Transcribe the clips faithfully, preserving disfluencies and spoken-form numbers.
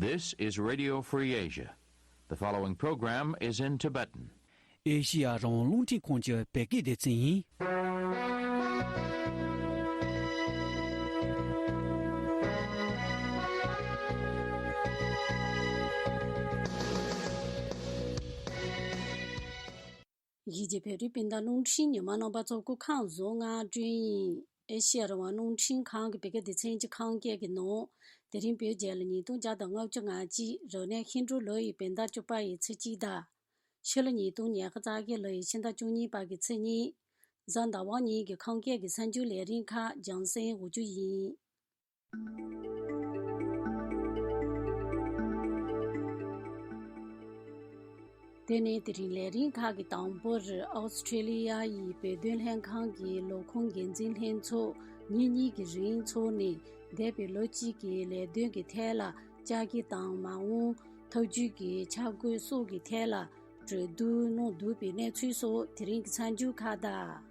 This is Radio Free Asia. The following program is in Tibetan. ཨེ་ཤི་ཡ་རང་དབང་རླུང་འཕྲིན་ཁང་གི་བོད་སྐད་སྡེ་ཚན་ཡིན། གཞིས་བྱེས་བོད་རིགས་སྤུན་ཟླ་རླུང་འཕྲིན་ཉི་མ་རྣམ་པ་ཚོ་སྐུ་ཁམས་བཟང་། ང་ཀྲུང་དབྱང་ཨེ་ཤེ་ཡ་རང་དབང་རླུང་འཕྲིན་ཁང་གི་བོད་སྐད་སྡེ་ཚན་གྱི་ཁམས་སྐད་ཀྱི་ནང་། དེ་རིང་བོད་རྒྱལ་ལོ་ཉིས་སྟོང་བརྒྱ་དང་ལྔ་བཅུ་ང་གཅིག་རབ་གནས་ཤིང་འབྲུག་ལོ་ཡི་བོད་ཟླ་བཅུ་པ་ཡི་ཚེས་གཅིག་དང་། ཕྱི་ལོ་ཉིས་སྟོང་ཉི་ཤུ་རྩ་བརྒྱད་ལོ་ཡི་ཕྱི་ཟླ་བཅུ་གཉིས་པ་གི་ཚེས་གཉིས། གཟའ་ཟླ་བ་ཉིན་གྱི་ཁམས་སྐད་ཀྱི་གསར་འགྱུར་ལས་རིམ་ཁག་རྒྱང་སྲིང་འགོ་འཛུགས་ཡིན། དེ་ནས་དེ་རིང་ལས་རིམ་ཁག་གི་དང་པོར། ཨོ་སི་ཁྲེ་ལི་ཡ་ཡི་བོད་དོན་ལྷན་ཁང་གི་ལས་ཁུངས་འགན་འཛིན་ལྷན་ཚོགས་ཉིན་གཉིས་ཀྱི་རིང་འཚོགས་ནས། འདས་པའི་ལོ་གཅིག་གི་ལས་དོན་གྱི་ཐད་ལ་བསྐྱར་ཞིབ་དང་། མ་འོངས་ཐབས་ཇུས་ཀྱི་འཆར་འགོད་སོགས་ཀྱི་ཐད་ལ་གྲོས་བསྡུར་གནང་འདུག་པའི་གནས་ཚུལ་སོགས། དེ་རིང་གི་གསར་འགྱུར་ཁག་དང་།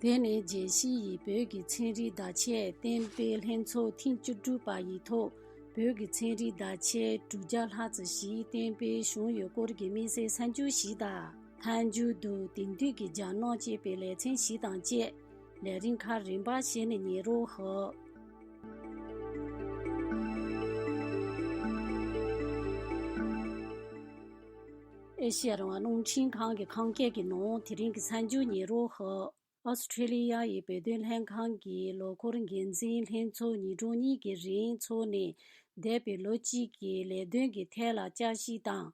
དེ་ནས་རྒྱལ་སྤྱི་ཡི་བོད་ཀྱི་ཚན་རིག་བརྡ་ཆད་གཏན་འབེབས་ལྷན་ཚོགས་ཐེངས་བཅུ་དྲུག་པ་ཡི་ཐོག་བོད་ཀྱི་ཚན་རིག་བརྡ་ཆད་དྲུག་བརྒྱ་ལྷག་ཙམ་ཞིག་གཏན་འབེབས་བྱུང་ཡོད་སྐོར་གྱི་དམིགས་བསལ་གསར་འགྱུར་ཞིག་དང་། མཐའ་མཇུག་ཏུ་དེང་དུས་ཀྱི་རྒྱ་ནག་ཅེས་པའི་ལེ་ཚན་ཞིག་དང་བཅས། ལས་རིམ་ཁག་རིམ་པ་བྱས་ནས་ཉན་རོགས་ཞུ། ཨེ་ཤེ་ཡ་རང་དབང་རླུང་འཕྲིན་ཁང་གི་ཁམས་སྐད་ཀྱི་ནང་དེ་རིང་གི་གསར་འགྱུར་ཉན་རོགས་ཞུ། ཨོ་སི་ཁྲེ་ལི་ཡ་ཡི་བོད་དོན་ལྷན་ཁང་གི་ལོ་འཁོར་འགན་འཛིན་ལྷན་ཚོགས་ཉིན་གྲངས་གཉིས་ཀྱི་རིང་འཚོགས་ནས། འདས་པའི་ལོ་གཅིག་གི་ལས་དོན་གྱི་ཐད་ལ་བསྐྱར་ཞིབ་དང་།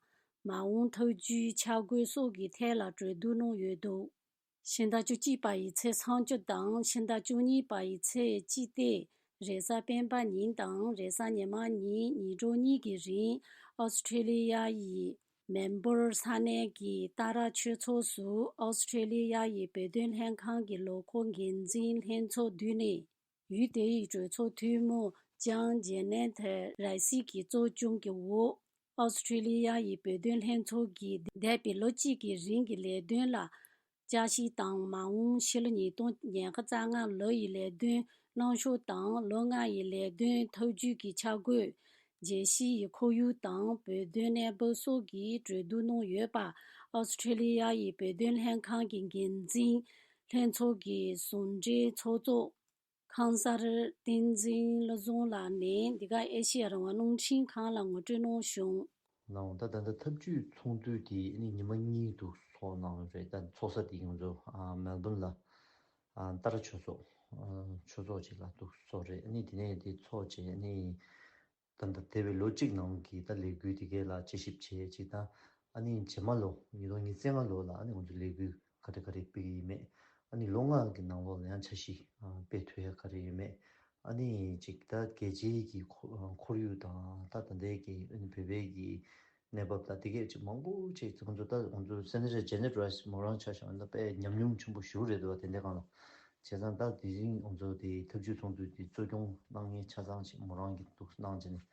མ་འོངས་ཐབས་ཇུས་འཆར་འགོད་སོགས་ཀྱི་ཐད་ལ་གྲོས་བསྡུར་གནང་ཡོད་འདུག་ཕྱི་ཟླ་བཅུ་གཅིག་པ་ཡི་ཚེས་སུམ་ཅུ་དང་ཕྱི་ཟླ་བཅུ་གཉིས་པ་ཡི་ཚེས་གཅིག་སྟེ། རེས་གཟའ་སྤེན་པ་ཉིན་དང་རེས་གཟའ་ཉི་མ་ཉིན་ཉིན་གྲངས་གཉིས་ཀྱི་རིང་ཨོ་སི་ཁྲེ་ལི་ཡ་ཡི་མེལ་བྷོར་ས་གནས་ཀྱི་ཏཱ་ར་ཆོས་ཚོགས་སུ་ཨོ་སི་ཁྲེ་ལི་ཡ་ཡི་བོད་དོན་ལྷན་ཁང་གི་ལོ་འཁོར་འགན་འཛིན་ལྷན་ཚོགས་བསྡུས་ནས། ཡུལ་དེ་ཡི་གྲོས་ཚོགས་འཐུས་མི་ལྕམ་ཇེ་ནེ་ཐེ་རའི་སི་ཀྱི་གཙོ་སྐྱོང་གི་འོག་ཨོ་སི་ཁྲེ་ལི་ཡ་ཡི་བོད་དོན་ལྷན་ཚོགས་ཀྱིས་འདས་པའི་ལོ་གཅིག་གི་རིང་གི་ལས་དོན་ལ་བསྐྱར་ཞིབ་དང་། མ་འོངས་ཕྱི་ལོ་ཉིས་སྟོང་ཉི་ཤུ་རྩ་ལྔ་ལོ་ཡི་ལས་དོན་གནང་ཕྱོགས་དང་། ལོ་ལྔ་ཡི་ལས་དོན་ཐབས་ཇུས་ཀྱི་འཆར་འགོད། རྒྱལ་སྤྱི་ཡི་ཁོར་ཡུག་དང་བོད་དོན་གནས་བབ་སོགས་ཀྱི་གྲོས་བསྡུར་གནང་ཡོད་པ། ཨོ་སི་ཁྲེ་ལི་ཡ་ཡི་བོད་དོན་ལྷན་ཁང་གི་འགན་འཛིན་ལྷན་ཚོགས་ཀྱི་ཟུང་འབྲེལ་ཚོགས་གཙོ་ཁང་གསར་བསྟན་འཛིན་བློ་བཟང་ལགས་ནས་འདི་ག་ཨེ་ཤེ་ཡ་རང་དབང་རླུང་འཕྲིན་ཁང་ལ་ངོ་སྤྲོད་གནང་བྱུང་། ནའང་ད་ད་ལྟ་ཐབས་ཇུས་ཚོགས་འདུ་དེ་ནི་ཉི་མ་གཉིས་འདུག་ཚོགས་གནང་རེད། ད་ཚོགས་ས་དེ་ང་ཚོ་ཨ་མེལ་བྷོན་ལ་ཨ་ཏཱ་ར་ཆོས་ཚོགས་ཨ་ཆོས་ཚོགས་ཅིག་ལ་འདུག་ཚོགས་རེད། ནི་དེ་ནས་དེ་ཚོགས་བྱས་ནི་ད་ལྟ་འདས་པའི་ལོ་གཅིག་ནང་གི་ད་ལས་འགུལ་དེ་གའི་ལ་དཔྱད་ཞིབ་བྱས་ཅིག་དང་། ཨ་ནི་རྗེས་མ་ལོ་ཉིས་སྟོང་ཉི་ཤུ་རྩ་ལྔ་ལོ་ལ་ཨ་ནི་ང་ཚོ་ལས་འགུལ་ག་རེ་ག་རེ་སྤེལ་གྱི་ཡོད་མེད། ཨ་ནི་ལོ་ལྔ་གི་ནང་ལོགས་ལ་ཡང་འཆར་གཞི་ཨ་སྤེལ་ཐུབ་ཡ་ག་རེ་ཡོད་མེད། ཨ་ནི་ཅིག་ད་རྒྱལ་སྤྱིའི་གི་ཁོ་ཁོར་ཡུག་དང་ད་ད་ལྟའི་གི་ཨ་ནི་བོད་པའི་གི་གནས་བབ་དང་དེ་གས་ཅིག་མང་པོ་ཅིག་ང་ཚོ་ད་ང་ཚོ་སེ་ནེ་ཊར་ཇེ་ནེཊ་རའི་སི་མོ་རང་ཆ་བཞག་ན་ད་དཔེ་ཉམས་མྱོང་ཆེན་པོ་ཞེ་པོ་རེད་འདུག་བ། དེ་འདྲའི་སྒང་ལ་བྱས་ཙང་ད་དེ་རིང་ང་ཚོ་དེ་ཐབས་ཇུས་ཚོགས་འདུ་དེ་གཙོ་སྐྱོང་གནང་མཁན་ཆ་ཚང་ཅིག་མོ་རང་གིས་འདུག་གནང་བྱས་ནས་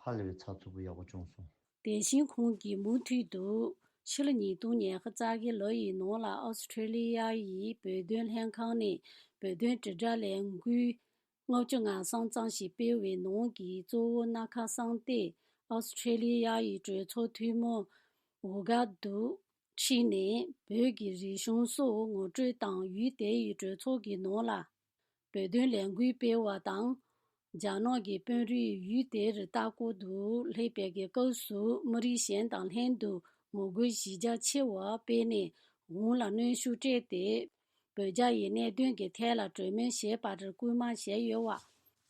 ཧ་ལས་པའི་ཚགས་ཚུད་པོ་ཡག་པོ་བྱུང་སོང་། དེ་བཞིན་ཁོང་གིས་མུ་མཐུད་དུ། ཕྱི་ལོ་ཉིས་སྟོང་ཉི་ཤུ་རྩ་བརྒྱད་ལོ་ཡི་ནང་ལ་ཨོ་སི་ཁྲེ་ལི་ཡ་ཡི་བོད་དོན་ལྷན་ཁང་ནས་བོད་དོན་དྲིལ་བསྒྲགས་ལས་འགུལ་ལྔ་བཅུ་ང་གསུམ་ཙམ་ཞིག་སྤེལ་བའི་ནང་གི་གཙོ་བོ་སྣ་ཁ་གསུམ་སྟེ། ཨོ་སི་ཁྲེ་ལི་ཡ་ཡི་གྲོས་ཚོགས་འཐུས་མི་ཝུ་གྷ་དུ་ཁྲིད་ནས་བོད་ཀྱི་རིག་གཞུང་སོགས་ངོ་སྤྲོད་དང་། ཡུལ་དེ་ཡི་གྲོས་ཚོགས་ཀྱི་ནང་ལ། བོད་དོན་ལས་འགུལ་སྤེལ་བ་དང་། རྒྱ་ནག་གི་དཔོན་རིགས་ཡུལ་དེར་ལྟ་སྐོར་དུ་སླེབས་པའི་གི་སྐབས་སུ་མི་རིགས་གཞན་དང་ལྷན་དུ་ངོ་རྒོལ་གཞི་རྒྱ་ཆེ་བ་སྤེལ་ནས་དབང་ལ་གནོན་ཤུགས་སྤྲད་དེ། བོད་རྒྱ་ཡི་གནད་དོན་གྱི་ཐད་ལ་གྲོས་མོལ་བྱས་པར་སྐུལ་མ་བྱས་ཡོད་པ།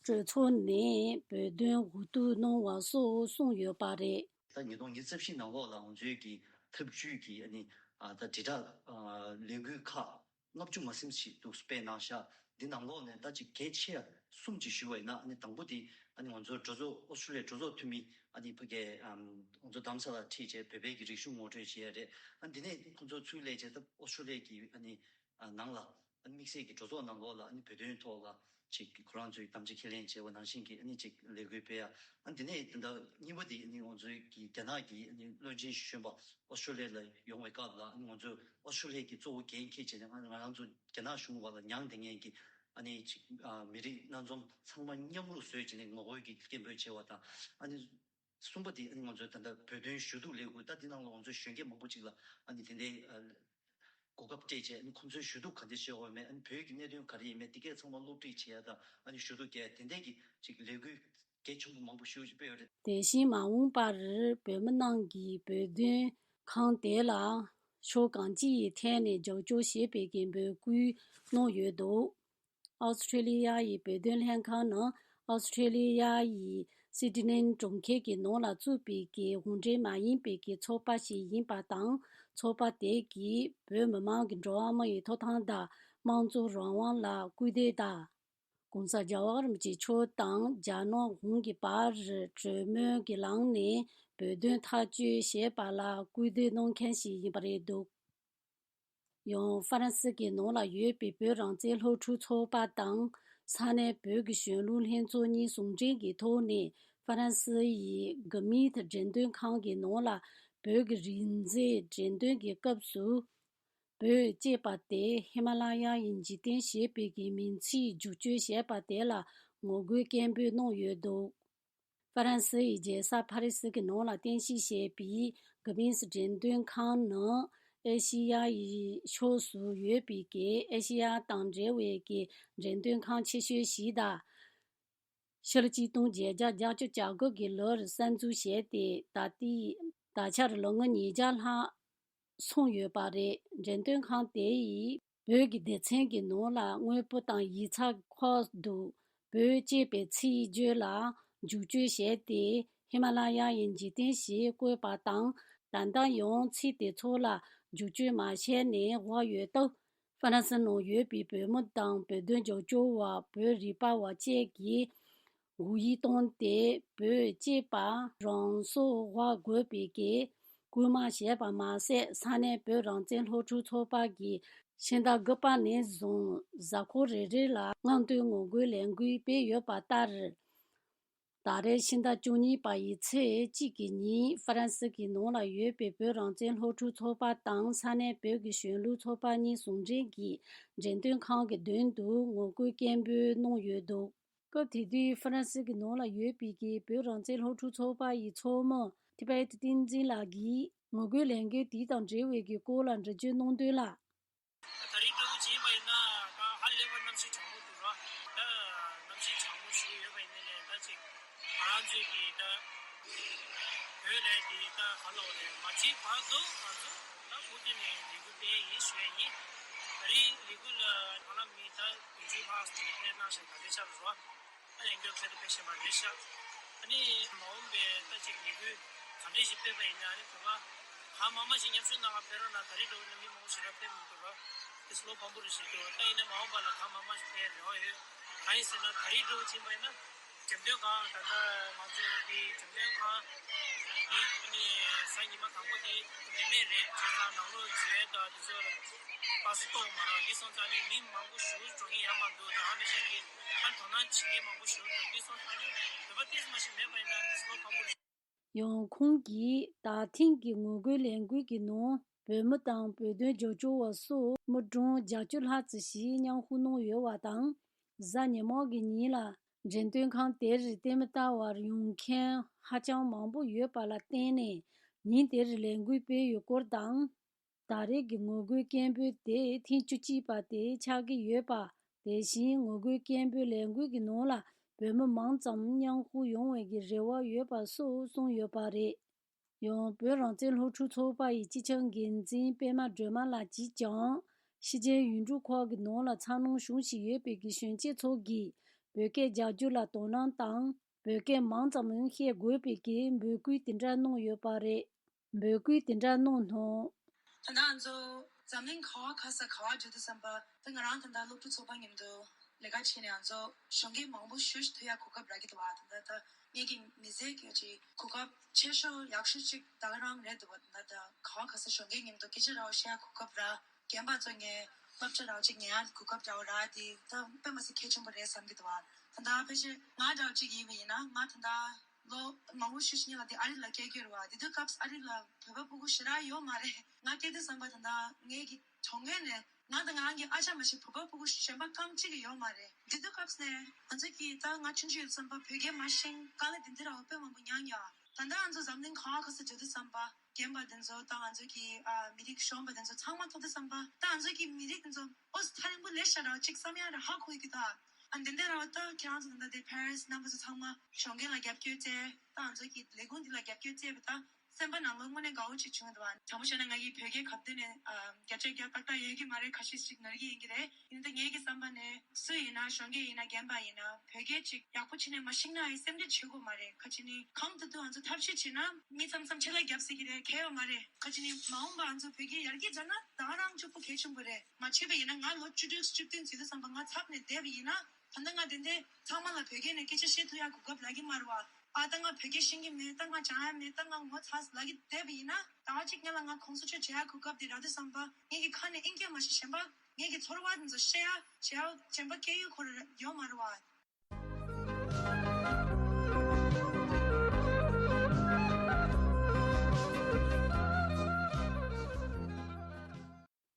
གྲོས་ཚོགས་ནས་བོད་དོན་འུ་ཐུག་གནང་བ་སོགས་གསུངས་ཡོད་པ་རེད། ད་ཉིས་སྟོང་ཉི་ཤུ་རྩ་བཞི་ནང་ལོགས་ལ་ང་ཚོའི་གི་ཐབས་ཇུས་ཀྱི་ཨ་ནི་ཨ་ད་དྲིལ་བསྒྲགས་ཨ་ལས་འགུལ་ཁག་ལྔ་བཅུ་ང་གསུམ་ཞིག་འདུག་སྤེལ་གནང་ཤག་འདི་ནང་ལོགས་ནས་ད་ཅིག་གལ་ཆེ་ཡ་གསུམ་ཅིག་ཞུ་བ་ཡིན་ན། ཨ་ནི་དང་པོ་དེ་ཨ་ནི་ང་ཚོ་གྲོས་ཚོགས་ཨོ་སི་ཀྲོ་ལི་ཡའི་གྲོས་ཚོགས་འཐུས་མི་ཨ་ནི་ཕ་གའི་ཨམ་ང་ཚོ་རྡ་རམ་ས་ལ་ཁྲིད་བྱས་བོད་པའི་གི་རིག་གཞུང་ངོ་སྤྲོད་བྱེད་ཡ་རེད། ཨ་ནི་འདི་ནས་ཁོང་ཚོ་ཚུར་སླེབས་བྱས་ད་ཨོ་སི་ཀྲོ་ལི་ཡ་གི་ཨ་ནི་ཨ་ནང་ལ་ཨ་ནི་དམིགས་བསལ་གྱི་གྲོས་ཚོགས་ནང་ལོགས་ལ་ཨ་ནི་བོད་དོན་ཐོག་ལ་ ཅིག་ཁོ་རང་ཚོའི་དམ་བཅའ་ཁས་ལེན་བྱས་པ་ནང་བཞིན་གྱི་ཨ་ནི་ཅིག་ལས་འགུལ་སྤེལ་ཡ། ཨ་ནི་དེ་ནས་ད་ལྟ་གཉིས་པ་དེ་ཨ་ནི་ང་ཚོའི་གི་རྒྱ་ནག་གི་ཨ་ནི་བློན་ཆེན་གཞོན་པ་ཨོ་སི་ཀྲོ་ལི་ཡ་ལ་ཡོང་བའི་སྐབས་ལ། ཨ་ནི་ང་ཚོས་ཨོ་སི་ཀྲོ་ལི་ཡ་གི་གཙོ་བོ་འགན་འཁྱེར་བྱས་ནས་ང་ང་རང་ཚོ་རྒྱ་ནག་གཞུང་བར་ལ་མྱང་འདེབས་མཁན་གྱི་ཨ་ནི་ཅིག་ཨ་མི་རིགས་སྣ་འཛོམས་ཚང་མ་མཉམ་རུབ་བཟོས་བྱས་ནས་ངོ་རྒོལ་གྱི་སྐད་འབོད་བྱས་པ་དང་། ཨ་ནི་གསུམ་པ་དེ་ཨ་ནི་ང་ཚོའི་ད་ལྟ་བོད་དོན་ཞུ་གཏུག་ལས་འགུལ། ད་འདི་ནང་ལ་ང་ཚོའི་གཞོན་སྐྱེས་མང་པོ་ཅིག་ལ་ཨ་ནི་དེ་འདྲའི་ཨ་གོ་སྐབས་སྤྲད་བྱས། ཨ་ནི་ཁོང་ཚོའི་ཞུ་གཏུག་ག་འདྲ་བྱེད་དགོས་མེད། ཨ་ནི་བོད་ཀྱི་གནད་དོན་ག་རེ་ཡིན་མེད་དེ་གས་ཚང་མ་སློབ་ཁྲིད་བྱེད་ཡ་དང་། ཨ་ནི་ཞུ་གཏུག་རྒྱག་ཡ་དེ་འདྲའི་གི་ཅིག་ལས་འགུལ་གལ་ཆེན་པོ་མང་པོ་ཞེ་པོ་ཅིག་སྤེལ་ཡོད་རེད། དེ་བཞིན་མ་འོངས་པར་བོད་མི་རྣམས་ཀྱིས་བོད་དོན་ཁང་དེ་ལ་ཕྱོགས་གང་ཅིའི་ཐད་ནས་རྒྱབ་སྐྱོར་བྱེད་པའི་གི་འབོད་སྐུལ་གནང་ཡོད་འདུག་ཨོ་སི་ཁྲེ་ལི་ཡ་ཡི་བོད་དོན་ལྷན་ཁང་ནི་ཨོ་སི་ཁྲེ་ལི་ཡ་ཡི་སིད་ནི་གྲོང་ཁྱེར་གྱི་ནང་ལ་བཙུགས་པའི་གི་གཞུང་འབྲེལ་མ་ཡིན་པའི་གི་ཚོགས་པ་ཞིག་ཡིན་པ་དང་། ཚོགས་པ་དེ་གིས་བོད་མི་མང་གི་འགྲོ་བ་མི་ཡི་ཐོབ་ཐང་དང་། དམངས་གཙོ་རང་དབང་ལ་སྐུལ་འདེད་དང་། ༸གོང་ས་༸རྒྱལ་བ་རིན་པོ་ཆེ་མཆོག་དང་རྒྱ་ནག་གཞུང་གི་བར་གྲོས་མོལ་གྱི་ལམ་ནས་བོད་དོན་ཐག་གཅོད་བྱེད་པ་ལ་སྐུལ་འདེད་གནང་མཁན་ཞིག་ཡིན་པ་རེད་འདུག་ཡང་ཧྥ་རན་སི་གི་ནང་ལ་ཡོད་པའི་བོད་རང་བཙན་སློབ་ཕྲུག་ཚོགས་པ་དང་ས་གནས་བོད་ཀྱི་གཞོན་ནུ་ལྷན་ཚོགས་གཉིས་ཟུང་འབྲེལ་གྱི་ཐོག་ནས། ཧྥ་རན་སི་ཡི་གྷ་མིད་འགྲེམས་སྟོན་ཁང་གི་ནང་ལ་བོད་ཀྱི་རིག་རྩལ་འགྲེམས་སྟོན་གྱི་སྐབས་སུ། བོད་ཅེས་པ་དེ་ཧི་མ་ལ་ཡ་ཡི་འཇིག་རྟེན་ཞེས་པའི་གི་མིང་ཚིག་བསྒྱུར་བཅོས་བྱས་པ་དེ་ལ་ངོ་རྒོལ་སྐད་འབོད་གནང་ཡོད་འདུག་ཧྥ་རན་སི་ཡི་རྒྱལ་ས་ཕ་རི་སི་གི་ནང་ལ་རྟེན་གཞི་བྱས་པའི་གྷ་མིད་འགྲེམས་སྟོན་ཁང་ནི་ཨེ་ཤེ་ཡ་ཡི་ཕྱོགས་སུ་ཡོད་པའི་གི་ཨེ་ཤེ་ཡ་དང་འབྲེལ་བའི་གི་འགྲེམས་སྟོན་ཁང་ཆེ་ཤོས་ཤིག་དང་། ཕྱི་ལོ་ཆིག་སྟོང་བརྒྱད་བརྒྱ་བརྒྱད་ཅུ་གྱ་དགུ་གི་ལོར་གསར་འཛུགས་བྱས་ཏེ། ད་ལྟའི་ད་ཆར་ལོ་ངོ་ཉིས་བརྒྱ་ལྷག་སོང་ཡོད་པ་རེད། འགྲེམས་སྟོན་ཁང་དེ་ཡིས་བོད་ཀྱི་སྡེ་ཚན་གྱི་ནང་ལ་དངོས་པོ་དང་ཡིག་ཚགས་ཁག་ཏུ་བོད་ཅེས་པའི་ཚིག་བརྗོད་ལ་བསྒྱུར་བཅོས་བྱས་ཏེ། ཧི་མ་ལ་ཡ་ཡི་འཇིག་རྟེན་ཞེས་བཀོད་པ་དང་། ད་ལྟ་ཡང་ཚིག་དེ་ཚོ་ལ་བསྒྱུར་བཅོས་མ་བྱས་ནས་བཞག་ཡོད་སྟབས། ཧྥ་རན་སི་ནང་ཡོད་པའི་བོད་མི་དང་བོད་དོན་རྒྱབ་སྐྱོར་བ། བོད་རིག་པ་བ་བཅས་ཀྱིས་དགོས་ཡིག་བཏོན་ཏེ། བོད་ཅེས་པ་རང་སོར་བཞག་དགོས་པའི་གི་སྐུལ་མ་བྱས་པ་མ་ཟད། ས་གནས་བོད་རང་བཙན་སློབ་ཕྲུག་ཚོགས་པ་གིས་ཕྱི་ཟླ་དགུ་པ་ནས་བཟུང་གཟའ་འཁོར་རེ་རེ་ལ་རྔམ་སྟོན་ངོ་རྒོལ་ལས་འགུལ་སྤེལ་ཡོད་པ་ལྟར། ད་རེས་ཕྱི་ཟླ་བཅུ་གཉིས་པ་ཡི་ཚེས་གཅིག་གི་ཉིན། ཧྥ་རན་སི་གི་ནང་ལ་ཡོད་པའི་བོད་རང་བཙན་སློབ་ཕྲུག་ཚོགས་པ་དང་ས་གནས་བོད་ཀྱི་གཞོན་ལུགས་ཚོགས་པ་གཉིས་ཟུང་འབྲེལ་གྱིས་འགྲེམས་སྟོན་ཁང་གི་མདུན་དུ་ངོ་རྒོལ་སྐད་འབོད་གནང་ཡོད་འདུག་སྐབས་དེ་དུས་ཧྥ་རན་སི་གི་ནང་ལ་ཡོད་པའི་གི་བོད་རང་བཙན་སློབ་ཕྲུག་ཚོགས་པ་ཡི་ཚོགས་མི་ཐི་པེ་ཏི་བསྟན་འཛིན་ལགས་ཀྱིས་ངོ་རྒོལ་ལས་འགུལ་དེ་དང་འབྲེལ་བའི་གི་སྐོར་ལ་འགྲེལ་བརྗོད་གནང་དོན་ལ། ད་རེས་འདྲ་བོ་ཅིག་ཡིན་པ་ཡིན་ན། ད་ཧ་ལས་པ་གནམ་གཤིས་གྲང་མོ་འདུག་ར། ད་གནམ་གཤིས་གྲང་མོ་ཞིག་ཡོད་པ་ཡིན་ནའི་ད་ཅིག་ང་རང་ཚོའི་གི་ད་བོད་ལས་དེ་ད་ག་ལ་བ་རེད། མ་བྱེད་བར་དུ་ང་ཚོ་ད་མུ་མཐུད་ནས་ལས་འགུལ་སྤེལ་ཡིན་ཞུ་ཡ་ཡིན། ད་རེས་ལས་འགུལ་ལ་ཧ་ལམ་མི་ད་བདུན་ཅུ་ལྷག་ཅིག་ཕེབས་གནང་བཞིན་ད་ལྟའི་ཆར་རོ། ཨ་ལས་འགུལ་ཁ་ཏ་སྤེལ་བཞིན་པ་རེད་ཤག་ཨ་ནི་མ་འོངས་པའི་ད་ཅིག་ལས་འགུལ་ག་འདྲས་ཤིག་སྤེལ་པ་ཡིན་ན། ཨ་ནི་བོད་པ་གང་མང་མང་ཞིག་མཉམ་ཞུགས་གནང་བ་ཕེབས་རོགས་གནང་། ད་རེས་འདྲ་བོ་ནི་མི་མང་པོ་ཞིག་ར་ཕེབས་མི་འདུག་ར། དེ་སློབ་ཕམ་པོ་རེ་ཞིག་འདུག་ད་ཡིན་ན་མ་འོངས་པ་ལ་གང་མང་མང་ཞིག་ཕེབས་རེ་བ་ཡོད། གང་ཡིན་ཟེར་ན་ད་རེས་འདྲ་བོ་ཕྱིན་པ་ཡིན་ན་འགྲེམས་སྟོན་ཁང་ད་ལྟ་ང་ཚོ་དེ་འགྲེམས་སྟོན་ཁང་དེ་ཨ་ནི་གཟའ་ཉི་མ་དང་པོ་དེ་རིན་མེད་རེད། བྱས་ཙང་ནང་ལོགས་འཛུལ་ཡས་དང་དེ་ཚོ་པ་སེ་གཏོང་མ་རག་དེ་སོང་ཙང་ནི་མི་མང་པོ་ཞིག་འགྲོ་མཁན་ཡང་མ་འདུག་ད་ག་ནང་བཞིན་གྱི་ཨ་དོ་སྣང་བྱེད་མཁན་མང་པོ་ཞིག་འདུག་དེ་སོང་ཙང་ནི་བོད་པ་ཏོག་ཙམ་ཞིག་མེད་པ་ཡིན་ན་ཏོག་ཙམ་བློ་ཕམ་པོ་རེད། ཡང་ཁོང་གིས་ད་ཐེངས་ཀྱི་ངོ་རྒོལ་ལས་འགུལ་གྱི་ནང་བོད་མི་དང་བོད་དོན་རྒྱབ་སྐྱོར་བ་སོགས་མི་གྲངས་བརྒྱད་ཅུ་ལྷག་ཙམ་ཞིག་མཉམ་ཞུགས་གནང་ཡོད་པ་དང་། གཟའ་ཉི་མ་གི་ཉིན་ལ་འགྲེམས་སྟོན་ཁང་དེར་དེ་མི་ལྟ་བར་ཡོང་མཁན་ཧ་ཅང་མང་པོ་ཡོད་པ་ལ་བརྟེན་ནས། ཉིན་དེར་ལས་འགུལ་སྤེལ་ཡོད་སྐོར་དང་། ད་རེས་ཀྱི་ངོ་རྒོལ་སྐད་འབོད་དེ་ཐེངས་བཅུ་གཅིག་པ་དེ་ཆགས་ཀྱི་ཡོད་པ། དེ་བཞིན་ངོ་རྒོལ་སྐད་འབོད་ལས་འགུལ་གྱི་ནང་ལ་བོད་མི་མང་ཙམ་མཉམ་ཞུགས་ཡོང་བའི་གི་རེ་བ་ཡོད་པ་སོགས་གསུངས་ཡོད་པ་རེད། ཡང་བོད་རང་བཙན་སློབ་ཕྲུག་ཚོགས་པ་ཡི་སྤྱི་ཁྱབ་འགན་འཛིན་པད་མ་སྒྲོལ་མ་ལགས་ཀྱིས་ཀྱང་། ཕྱི་རྒྱལ་ཡུལ་གྲུ་ཁག་གི་ནང་ལ་འཚར་ལོངས་བྱུང་བཞིན་ཡོད་པའི་གི་གཞོན་སྐྱེས་ཚོ་གིས་བོད་སྐད་རྒྱག་རྒྱུ་ལ་དོ་སྣང་དང་། བོད་སྐད་མང་ཙམ་བཤད་དགོས་པའི་གི་འབོད་སྐུལ་དེ་འདྲ་གནང་ཡོད་པ་རེད། འབོད་སྐུལ་དེ་འདྲ་གནང་སྣང་། ད་ལྟ་ང་ཚོ་འཛམ་གླིང་ག་བ་ག་ས་ག་བ་འགྲོ་དུས་ཙམ་པ། ད་ང་རང་ད་ལྟ་སློབ་ཕྲུག་ཚོགས་པ་མཉམ་དུ་ལས་ཀ་བྱས་ནས་ང་ཚོ་གཞོན་སྐྱེས་མང་པོ་ཞེ་པོ་ཞིག་ཐུག་ཡ་གོ་སྐབས་རག་གི་འདུག་བ། ད་ལྟ་ད་ངེད་ཀྱི་མི་ཚེ་གི་ཅིག་གོ་སྐབས་ཆེ་ཤོས་ཡག་ཤོས་ཅིག་ད་ག་རང་རེད་འདུག་བ། ད་ལྟ་ད་ག་བ་ག་ས་གཞོན་སྐྱེས་མཉམ་དུ་སྐད་ཆ་ར་བ་བཤད་ཡ་གོ་སྐབས་རག་རྒན་པ་ཚོ་ངས་ སློབ་གྲྭ་ར་བ་གཅིག་ཉན་ཡག་གོ་སྐབས་འདྲ་བོ་རག་དེ་ད་དཔེ་མི་སྲིད་གལ་ཆེན་པོ་རེད་བསམ་གྱི་འདུག་བ། ད་ལྟ་ཕལ་ཆེར་ང་འདྲ་བོ་གཅིག་ཡིན་པ་ཡིན་ན་ང་ད་ལྟ་ལོ་མང་པོ་ཤོས་ཤིག་ལ་དེ་ཨ་རི་ལ་སྐྱེལ་རྒྱུ་རེད་བ། དེ་དུས་སྐབས་ཨ་རི་ལ་བོད་པ་སྤུ་གུ་ཞེ་དྲག་ཡོད་མ་རེད། ང་སྐྱེས་དུས་ཙམ་པ་ད་ལྟ་ངའི་གི་གྲོང་ཁྱེར་ནས་ང་དང་ང་རང་གི་ཨ་ཅག་མ་གཏོགས་བོད་པ་སྤུ་གུ་གཞན་པ་རྐང་གཅིག་གི་ཡོད་མ་རེད། དེ་དུས་སྐབས་ནས་ང་ཚོ་གི་ད་ང་ཆུང་ཆུང་ཡོད་དུས་ཙམ་པ་བོད་སྐད་མ་ཤེས་ག་ལ་དེ་འདྲ་ར་བ་དཔེ་མང་པོ་མྱངས་ཡོད། ད་ལྟ་ང་ཚོ་འཛམ་གླིང་ག་བ་ག་ས་འགྲོ་དུས་ཙམ་པ་རྒན་པ་དེ་ཚོ་དང་ང་ཚོ་གི་ཨ་མི་རིགས་གཞོན་པ་དེ་ཚོ་ཚང་མ་མཐོང་དུས་ཙམ་པ་ད་ང་ཚོ་གི་མི་རིགས་དེ་ཚོ་ཨོ་ཚ་ཐག་རིང་པོ་ལས་ཤ་ར་གཅིག་བསམ་ཡག་ར་ཧ་གོ་གི་ད། ཨ་འདི་འདྲ་ར་ད་ཁྱེད་རང་ཚོ་ད་ལྟ་དེ་ཕ་རན་སི་རྣམ་པ་ཚོ་ཚང་མ་གཞོན་སྐྱེས་ལ་རྒྱབ་སྐྱོར་བྱས་ད་ང་ཚོ་གི་ལས་ཁུངས་འདི་ལ་རྒྱབ་སྐྱོར་བྱས་པ་ད་སེམས་པ་ནང་ལོགས་དངོས་གནས་དགའ་བོ་ཅིག་བྱུང་འདུག་བ། དྲང་པོ་བཤད་ན་ང་གི་བོད་སྐད་ག་དུས་ནས་ཨ་བརྒྱ་ཆ་བརྒྱ་ཏག་ཏག་ཡོད་ཀྱི་མ་རེད། ཁ་ཤས་ཤིག་ནོར་གྱི་ཡིན་གྱི་རེད། ཡིན་ད་ངེད་ཀྱི་བསམ་པ་ནས་སུ་ཡིན་ན་གཞོན་སྐྱེས་ཡིན་ན་རྒན་པ་ཡིན་ན་བོད་སྐད་ཅིག་ཡག་པོ་བྱས་ནས་མ་ཤེས་ན་ཡང་སེམས་ཁྲལ་བྱེད་དགོས་མ་རེད། ཁ་ཅིག་ནི་གང་ཐུབ་ཐུབ་ང་ཚོ་ཐབས་ཤེས་བྱས་ན་མི་ཙམ་ཙམ་ཆེད་ལས་རྒྱབ་སྲིད་ཀྱི་རེད། གལ་ཡོད་མ་རེད། ཁ་ཅིག་ནི་མ་འོངས་པ་ང་ཚོ་བོད་སྐད་ཡར་རྒྱས་བྱས་ན་ད་ག་རང་གཅིག་པོ་གལ་ཆེན་པོ་རེད། མ་བྱས་པ་ཡིན་ན་ང་ལོ་བཅུ་དྲུག་བཅུ་བདུན་ཙམ་དུས་ཙམ་པ་ང་ཚབ་ནས་བསྡད་པ་ཡིན་ན་ད་ལྟ་ང་དེ་འདྲའི་ཚང་མ་ལ་བོད་སྐད་ནས་སྐད་ཆ་བཤད་ཐུབ་ཡག་གོ་སྐབས་ལབ་ཀྱི་མ་རེད་བ། ཨ་ད་ང་བོད་སྐད་ཤེས་ཀྱི་མེད། ད་ང་སྦྱང་ཡག་མེད། ད་ང་ངོ་ཚ་ལབ་ཀྱི་བསྡད་པ་ཡིན་ན་ད་ག་ཅིག་ང་ལ་ང་གོང་ས་མཆོག་མཇལ་ཡག་གོ་སྐབས་དེ་རག་དུས་ཙམ་པ་ངེད་ཀྱི་ཁ་ནས་ཨིན་སྐད་མ་གཏོགས་གཞན་པ་ངེད་ཀྱི་ཚོར་བ་དེ་ཚོ་བཤད་ཡག་བྱེད་ཡག་གཞན་པ་སྐད་ཡིག་ཁོ་རང་ཡོད་མ་རེད་བ།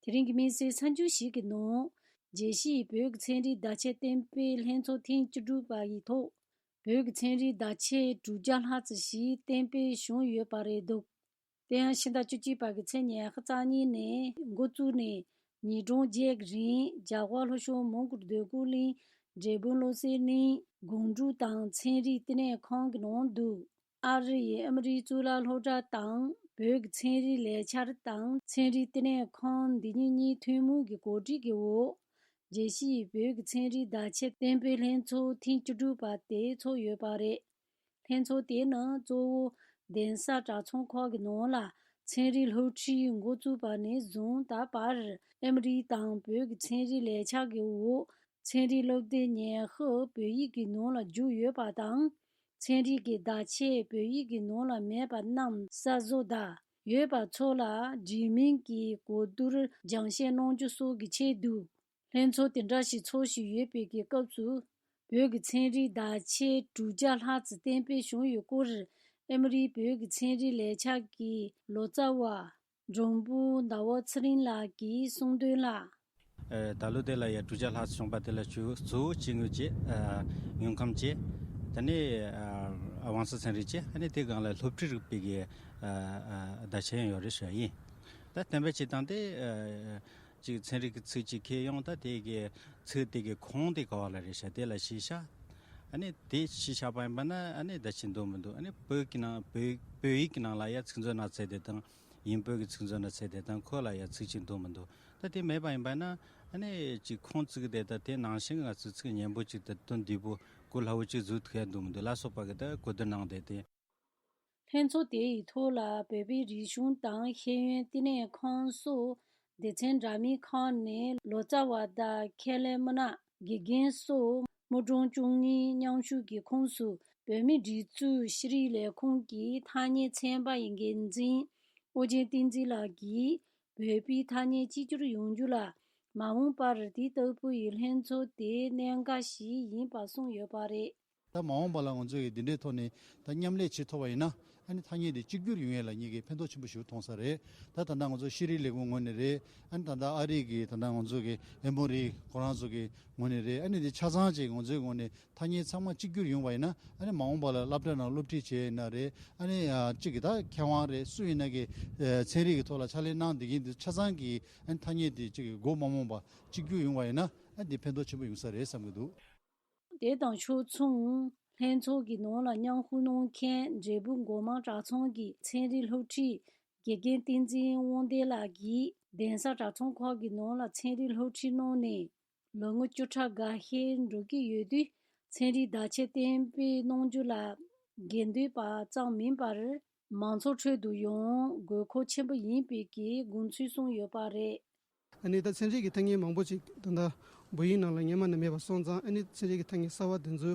དེ་རིང་གི་དམིགས་བསལ་གསར་འགྱུར་ཞིག་གི་ནང་རྒྱལ་སྤྱིའི་བོད་ཀྱི་ཚན་རིག་བརྡ་ཆད་གཏན་འབེབས་ལྷན་ཚོགས་ཐེངས་བཅུ་དྲུག་པ་ཡི་ཐོག་བོད་ཀྱི་ཚན་རིག་བརྡ་ཆད་དྲུག་བརྒྱ་ལྷག་ཙམ་ཞིག་གཏན་འབེབས་བྱུང་ཡོད་པ་རེད་འདུག་དེ་ཡང་ཕྱི་ཟླ་བཅུ་གཅིག་པ་གི་ཚེས་ཉི་ཤུ་རྩ་གཉིས་ནས་འགོ་བཙུགས་ནས་ཉིན་གྲངས་བརྒྱད་ཀྱི་རིང་རྒྱ་གར་ལྷོ་ཕྱོགས་མོན་གྷོ་འདོད་རྒུ་གླིང་འབྲས་སྤུངས་བློ་གསལ་གླིང་སྒང་དྲུག་དང་ཚན་རིག་བསྟི་གནས་ཁང་གི་ནང་དུ། ཨ་རི་ཡི་ཨ་མི་རིའི་གཙུག་ལག་སློབ་གྲྭ་དང་བོད་ཀྱི་ཚན་རིག་ལས་འཆར་དང་ཚན་རིག་བསྟི་གནས་ཁང་འདི་གཉིས་གཉིས་ཐུན་མོང་གི་གོ་སྒྲིག་གི་འོག་རྒྱལ་སྤྱིའི་བོད་ཀྱི་ཚན་རིག་བརྡ་ཆད་གཏན་འབེབས་ལྷན་ཚོགས་ཐེངས་བཅུ་དྲུག་པ་དེ་ཚོགས་ཡོད་པ་རེད། ལྷན་ཚོགས་དེའི་ནང་གཙོ་བོ་གདན་ས་གྲྭ་ཚང་ཁག་གི་ནང་ལ་ཚན་རིག་སློབ་ཁྲིད་འགོ་བཙུགས་པ་ནས་བཟུང་ད་བར་ཨ་མི་རི་དང་བོད་ཀྱི་ཚན་རིག་ལས་འཆར་གྱི་འོག་ཚན་རིག་སློབ་དེབ་ཉི་ཤུ་བོད་ཡིག་གི་ནང་ལ་བསྒྱུར་ཡོད་པ་དང་། ཚན་རིག་གི་བརྡ་ཆད་བོད་ཡིག་གི་ནང་ལ་མེད་པ་རྣམས་གསར་བཟོ་དང་ཡོད་པ་ཚོ་ལ་བརྗེ་མིན་གྱི་གོ་བསྡུར་སྦྱང་བཤད་གནང་རྒྱུ་སོགས་ཀྱི་ཆེད་དུ་ལྷན་ཚོགས་དེ་འདྲ་ཞིག་ཚོགས་བཞིན་ཡོད་པའི་གི་སྐབས་སུ་བོད་ཀྱི་ཚན་རིག་བརྡ་ཆད་དྲུག་བརྒྱ་ལྷག་ཙམ་གཏན་འབེབས་བྱུང་ཡོད་སྐོར་ཨ་མི་རིའི་བོད་ཀྱི་ཚན་རིག་ལས་འཆར་གྱི་ལོ་ཙཱ་བ། མགྲོན་པོ་ཟླ་བ་ཚེ་རིང་ལགས་ཀྱིས་གསུངས་དོན་ལ། ཨ་ད་ལོ་དེ་ལ་ཡ་དྲུག་བརྒྱ་ལྷག་ཙམ་བྱུང་པ་དེ་ལ་ཞུ་གཙོ་བོ་སྐྱེ་དངོས་བཅས་ཨ་ཡོང་ཁམས་བཅས་དེ་ནས་ཨ་དབང་རྩ་ཚན་རིག་བཅས་ཨ་ནི་དེ་སྒང་ལ་སློབ་ཁྲིད་རིག་པའི་གི་ཨ་ཨ་བརྡ་ཆད་ཡང་ཡོད་རེད་ཞུ་ཡ་ཡིན། ད་གཏན་འབེབས་བྱེད་སྟངས་དེ་ཨ་ཅིག་ཚན་རིག་གི་ཚིག་ཅིག་ཁྱེར་ཡོང་ད་དེ་གི་ཚིག་དེ་གི་ཁུངས་དེ་ག་བ་ལ་རེད་ཤག་དེ་ལ་གཞི་བཞག་ཨ་ནི་དེ་གཞི་བཞག་པ་ཡིན་པ་ན་ཨ་ནི་བརྡ་ཆད་འདུག་མི་འདུག་ཨ་ནི་བོད་ཀྱི་ནང་བོད་བོད་ཡིག་གི་ནང་ལ་ཡ་ཚིག་མཛོད་ནང་ཚད་དེ་དང་། དབྱིན་བོད་ཀྱི་ཚིག་མཛོད་ནང་ཚད་དེ་དང་ཁོ་ལ་ཡ་ཚིག་ཅིག་འདུག་མི་འདུག་ད་དེ་མེད་པ་ཡིན་པ་ན་ཨ་ནི་ཅིག་ཁུངས་བཙུགས་དེ་ད་དེ་ནང་བཞིན་ང་ཚོས་ཚིག་སྙན་པོ་ཅིག་དང་དོན་བདེ་པོ་གོ་སླ་བོ་ཅིག་བཟོ་ཐུབ་ཡ་འདུག་མི་འདུག་ལ་སོགས་པ་གི་ད་གོ་བསྡུར་གནང་བསྡད་དེ། ལྷན་ཚོགས་དེ་ཡི་ཐོག་ལ་བོད་པའི་རིག་གཞུང་དང་ཤེས་ཡོན་བསྟི་གནས་ཁང་སོགས་སྡེ་ཚན་འདྲ་མིན་ཁག་ནས་ལོ་ཙཱ་བ་དང་མཁས་པའི་མི་སྣ་དགེ་རྒན་སོགས་དམུ་སྒྲོན་བཅུ་གཉིས་མཉམ་ཞུགས་ཀྱི་ཁོངས་སུ་བོད་མིའི་སྒྲིག་འཛུགས་ཤེས་རིག་ལས་ཁུངས་ཀྱི་ཐ་སྙད་ཚན་པ་ཡི་འགན་འཛིན་ཨོ་རྒྱན་བསྟན་འཛིན་ལགས་ཀྱིས་བོད་པའི་ཐ་སྙད་གཅིག་གྱུར་ཡོང་རྒྱུ་ལ་མ་འོངས་པར་དེ་ལྟ་བུ་ཡི་ལྷན་ཚོགས་དེ་གནད་འགག་ཞིག་ཡིན་པ་གསུངས་ཡོད་པ་རེད། ད་མ་འོངས་པ་ལ་ང་ཚོ་གིས་འདི་འདྲའི་ཐོག་ནས་ད་མཉམ་ལས་བྱེད་ཐུབ་པ་ཡིན་ན་ཨ་ནི་ཐ་སྙད་འདི་གཅིག་གྱུར་ཡོང་ཡས་ལ་ངེད་ཀྱིས་ཕན་ཐོགས་ཆེན་པོ་ཞིག་མཐོང་ས་རེད། ད་ད་ལྟ་ང་ཚོ་ཤེས་རིག་ལས་ཁུངས་ངོས་ནས་རེད། ཨ་ནི་ད་ལྟ་ཨ་རི་གི་ད་ལྟ་ང་ཚོ་གི་ཨེམ་བོ་རི་ཁོ་རང་ཚོ་གི་ངོས་ནས་རེད། ཨ་ནི་འདི་ཆ་ཚང་ཅིག་ང་ཚོའི་ངོས་ནས་ཐ་སྙད་ཚང་མ་གཅིག་གྱུར་ཡོང་བ་ཡིན་ན་ཨ་ནི་མ་འོངས་པ་ལ་སློབ་གྲྭ་ནང་སློབ་ཁྲིད་བྱས་ཡིན་ན་རེད། ཨ་ནི་ཨ་གཅིག་གི་ད་མཁས་དབང་རེད་སུ་ཡིན་ན་གི་ཚན་རིག་གི་ཐོག་ལ་ཕྱག་ལས་གནང་བསྡད་མཁན་འདི་ཆ་ཚང་གི་ཨ་ནི་ཐ་སྙད་འདི་གཅིག་གི་མགོ་མ་རྨོངས་པ་གཅིག་གྱུར་ཡོང་བ་ཡིན་ན་ཨ་འདི་ཕན་ཐོགས་ཆེན་པོ་ཡོང་ས་རེད་བསམ་གྱི་འདུག་དེ་དང་ཕྱོགས་མཚུངས་ལྷན་ཚོགས་ཀྱི་ནང་ལ་མཉམ་ཞུགས་གནང་མཁན་འབྲས་སྤུངས་སྒོ་མང་གྲྭ་ཚང་གི་ཚན་རིག་སློབ་ཁྲིད་དགེ་རྒན་བསྟན་འཛིན་དབང་ལྡན་ལགས་ཀྱིས་གདན་ས་གྲྭ་ཚང་ཁག་གི་ནང་ལ་ཚན་རིག་སློབ་ཁྲིད་གནང་ནས་ལོ་ངོ་བཅུ་ཕྲག་འགའ་ཤས་འགྲོ་གི་ཡོད་དུས་ཚན་རིག་བརྡ་ཆད་གཏན་འབེབས་གནང་རྒྱུ་ལ་དགེ་འདུན་པ་ཙམ་མིན་པར། མང་ཚོགས་ཁྲོད་དུ་ཡང་དགོས་མཁོ་ཆེན་པོ་ཡིན་པའི་གི་དགོངས་ཚུལ་གསུངས་ཡོད་པ་རེད། ཨ་ནི་ད་ཚན་རིག་གི་ཐ་སྙད་མང་པོ་ཅིག་ད་ལྟ་བོད་ཡིག་ནང་ལ་སྔོན་མ་ནས་མེད་པ་སོང་ཙང་ཨ་ནི་ཚན་རིག་གི་ཐ་སྙད་གསར་བ་དེ་ཚོ་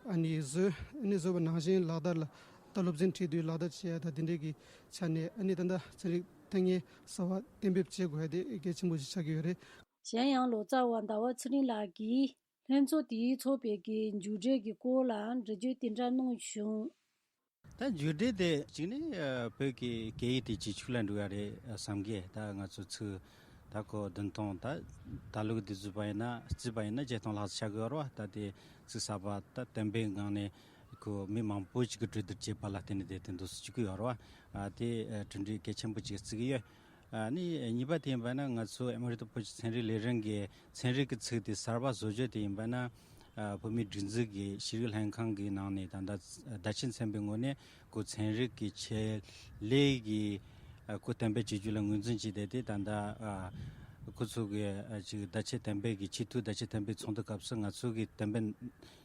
ཨ་ནི་བཟོས་ཨ་ནི་བཟོས་པ་ནང་བཞིན་ལག་བསྟར་ལ་ད་སློབ་ཚན་ཁྲིད་དུས་ལག་བསྟར་བྱེད་ཡ་ད་དེ་འདྲའི་གི་ཆ་ནས་ཨ་ནི་ད་ལྟ་ཚན་རིག་ཐ་སྙད་གསར་བ་གཏན་འབེབས་བྱེད་དགོས་ཡ་དེ་གལ་ཆེན་པོ་ཞིག་ཆགས་ཀྱི་ཡོད་རེད། གཞན་ཡང་ལོ་ཙཱ་བ་ཟླ་བ་ཚེ་རིང་ལགས་ཀྱིས་ལྷན་ཚོགས་དེའི་ཚོགས་པའི་གི་མཇུག་འབྲས་ཀྱི་སྐོར་ལ་འགྲེལ་བརྗོད་དེ་འདྲ་གནང་བྱུང་། ད་མཇུག་འབྲས་དེ་གཅིག་ནི་ཨ་བོད་ཀྱི་སྐད་ཡིག་དེ་གཅིག་ཆུད་ལ་འགྲོ་ཡ་རེད་བསམ་གི། ད་ང་ཚོ་ཚིག་ད་ཁོ་བདུན་སྟོང་ད་ད་ལོ་གི་དུས་ཚོད་པ་ཡིན་ན་རྩིས་པ་ཡིན་ན་བརྒྱད་སྟོང་ལྷག་ཙམ་ཆགས་ཀྱི་ཡོད་རེད་བ། ད་དེ་ཚིག་གསར་པ་ད་བསྟན་པའི་སྒང་ནས་ཁོ་མི་མང་པོ་ཞིག་གིས་གྲོས་བསྡུར་བྱས་པ་ལ་བརྟེན་ནས་དེ་དེ་འདུག་སེ་བྱེད་ཀྱི་ཡོད་རེད་བ། ཨ་དེ་ཨ་གྲུབ་འབྲས་གལ་ཆེན་པོ་ཅིག་བརྩི་གི་ཡོད། ཨ་ནི་གཉིས་པ་དེ་ཡིན་པ་ན་ང་ཚོ་ཨེ་མོ་རི་ཏོ་བོད་ཀྱི་ཚན་རིག་ལས་རིམ་གྱི་ཚན་རིག་གི་ཚིག་དེ་གསར་པ་བཟོ་རྒྱུ་དེ་ཡིན་པ་ན། ཨ་བོད་མིའི་སྒྲིག་འཛུགས་ཀྱི་ཤེས་རིག་ལྷན་ཁང་གི་ནང་ནས་ད་ལྟ་བརྡ་ཆད་ཚན་པའི་ངོས་ནས་ཁོ་ཚན་རིག་གི་ཆེད་ལས་ཀྱི་ཨ་ཁོ་གཏན་འབེབས་བྱེད་རྒྱུ་ལ་ངོས་འཛིན་བྱས་ཏེ། དེ་ད་ལྟ་ཨ་ཁོ་ཚོ་གི་ཨ་ཅིག་བརྡ་ཆད་གཏན་འབེབས་ཀྱི་ཆེས་མཐོའི་བརྡ་ཆད་གཏན་འབེབས་ཚོགས་འདུ་སྐབས་སུ་ང་ཚོ་གི་གཏན་འབེབས་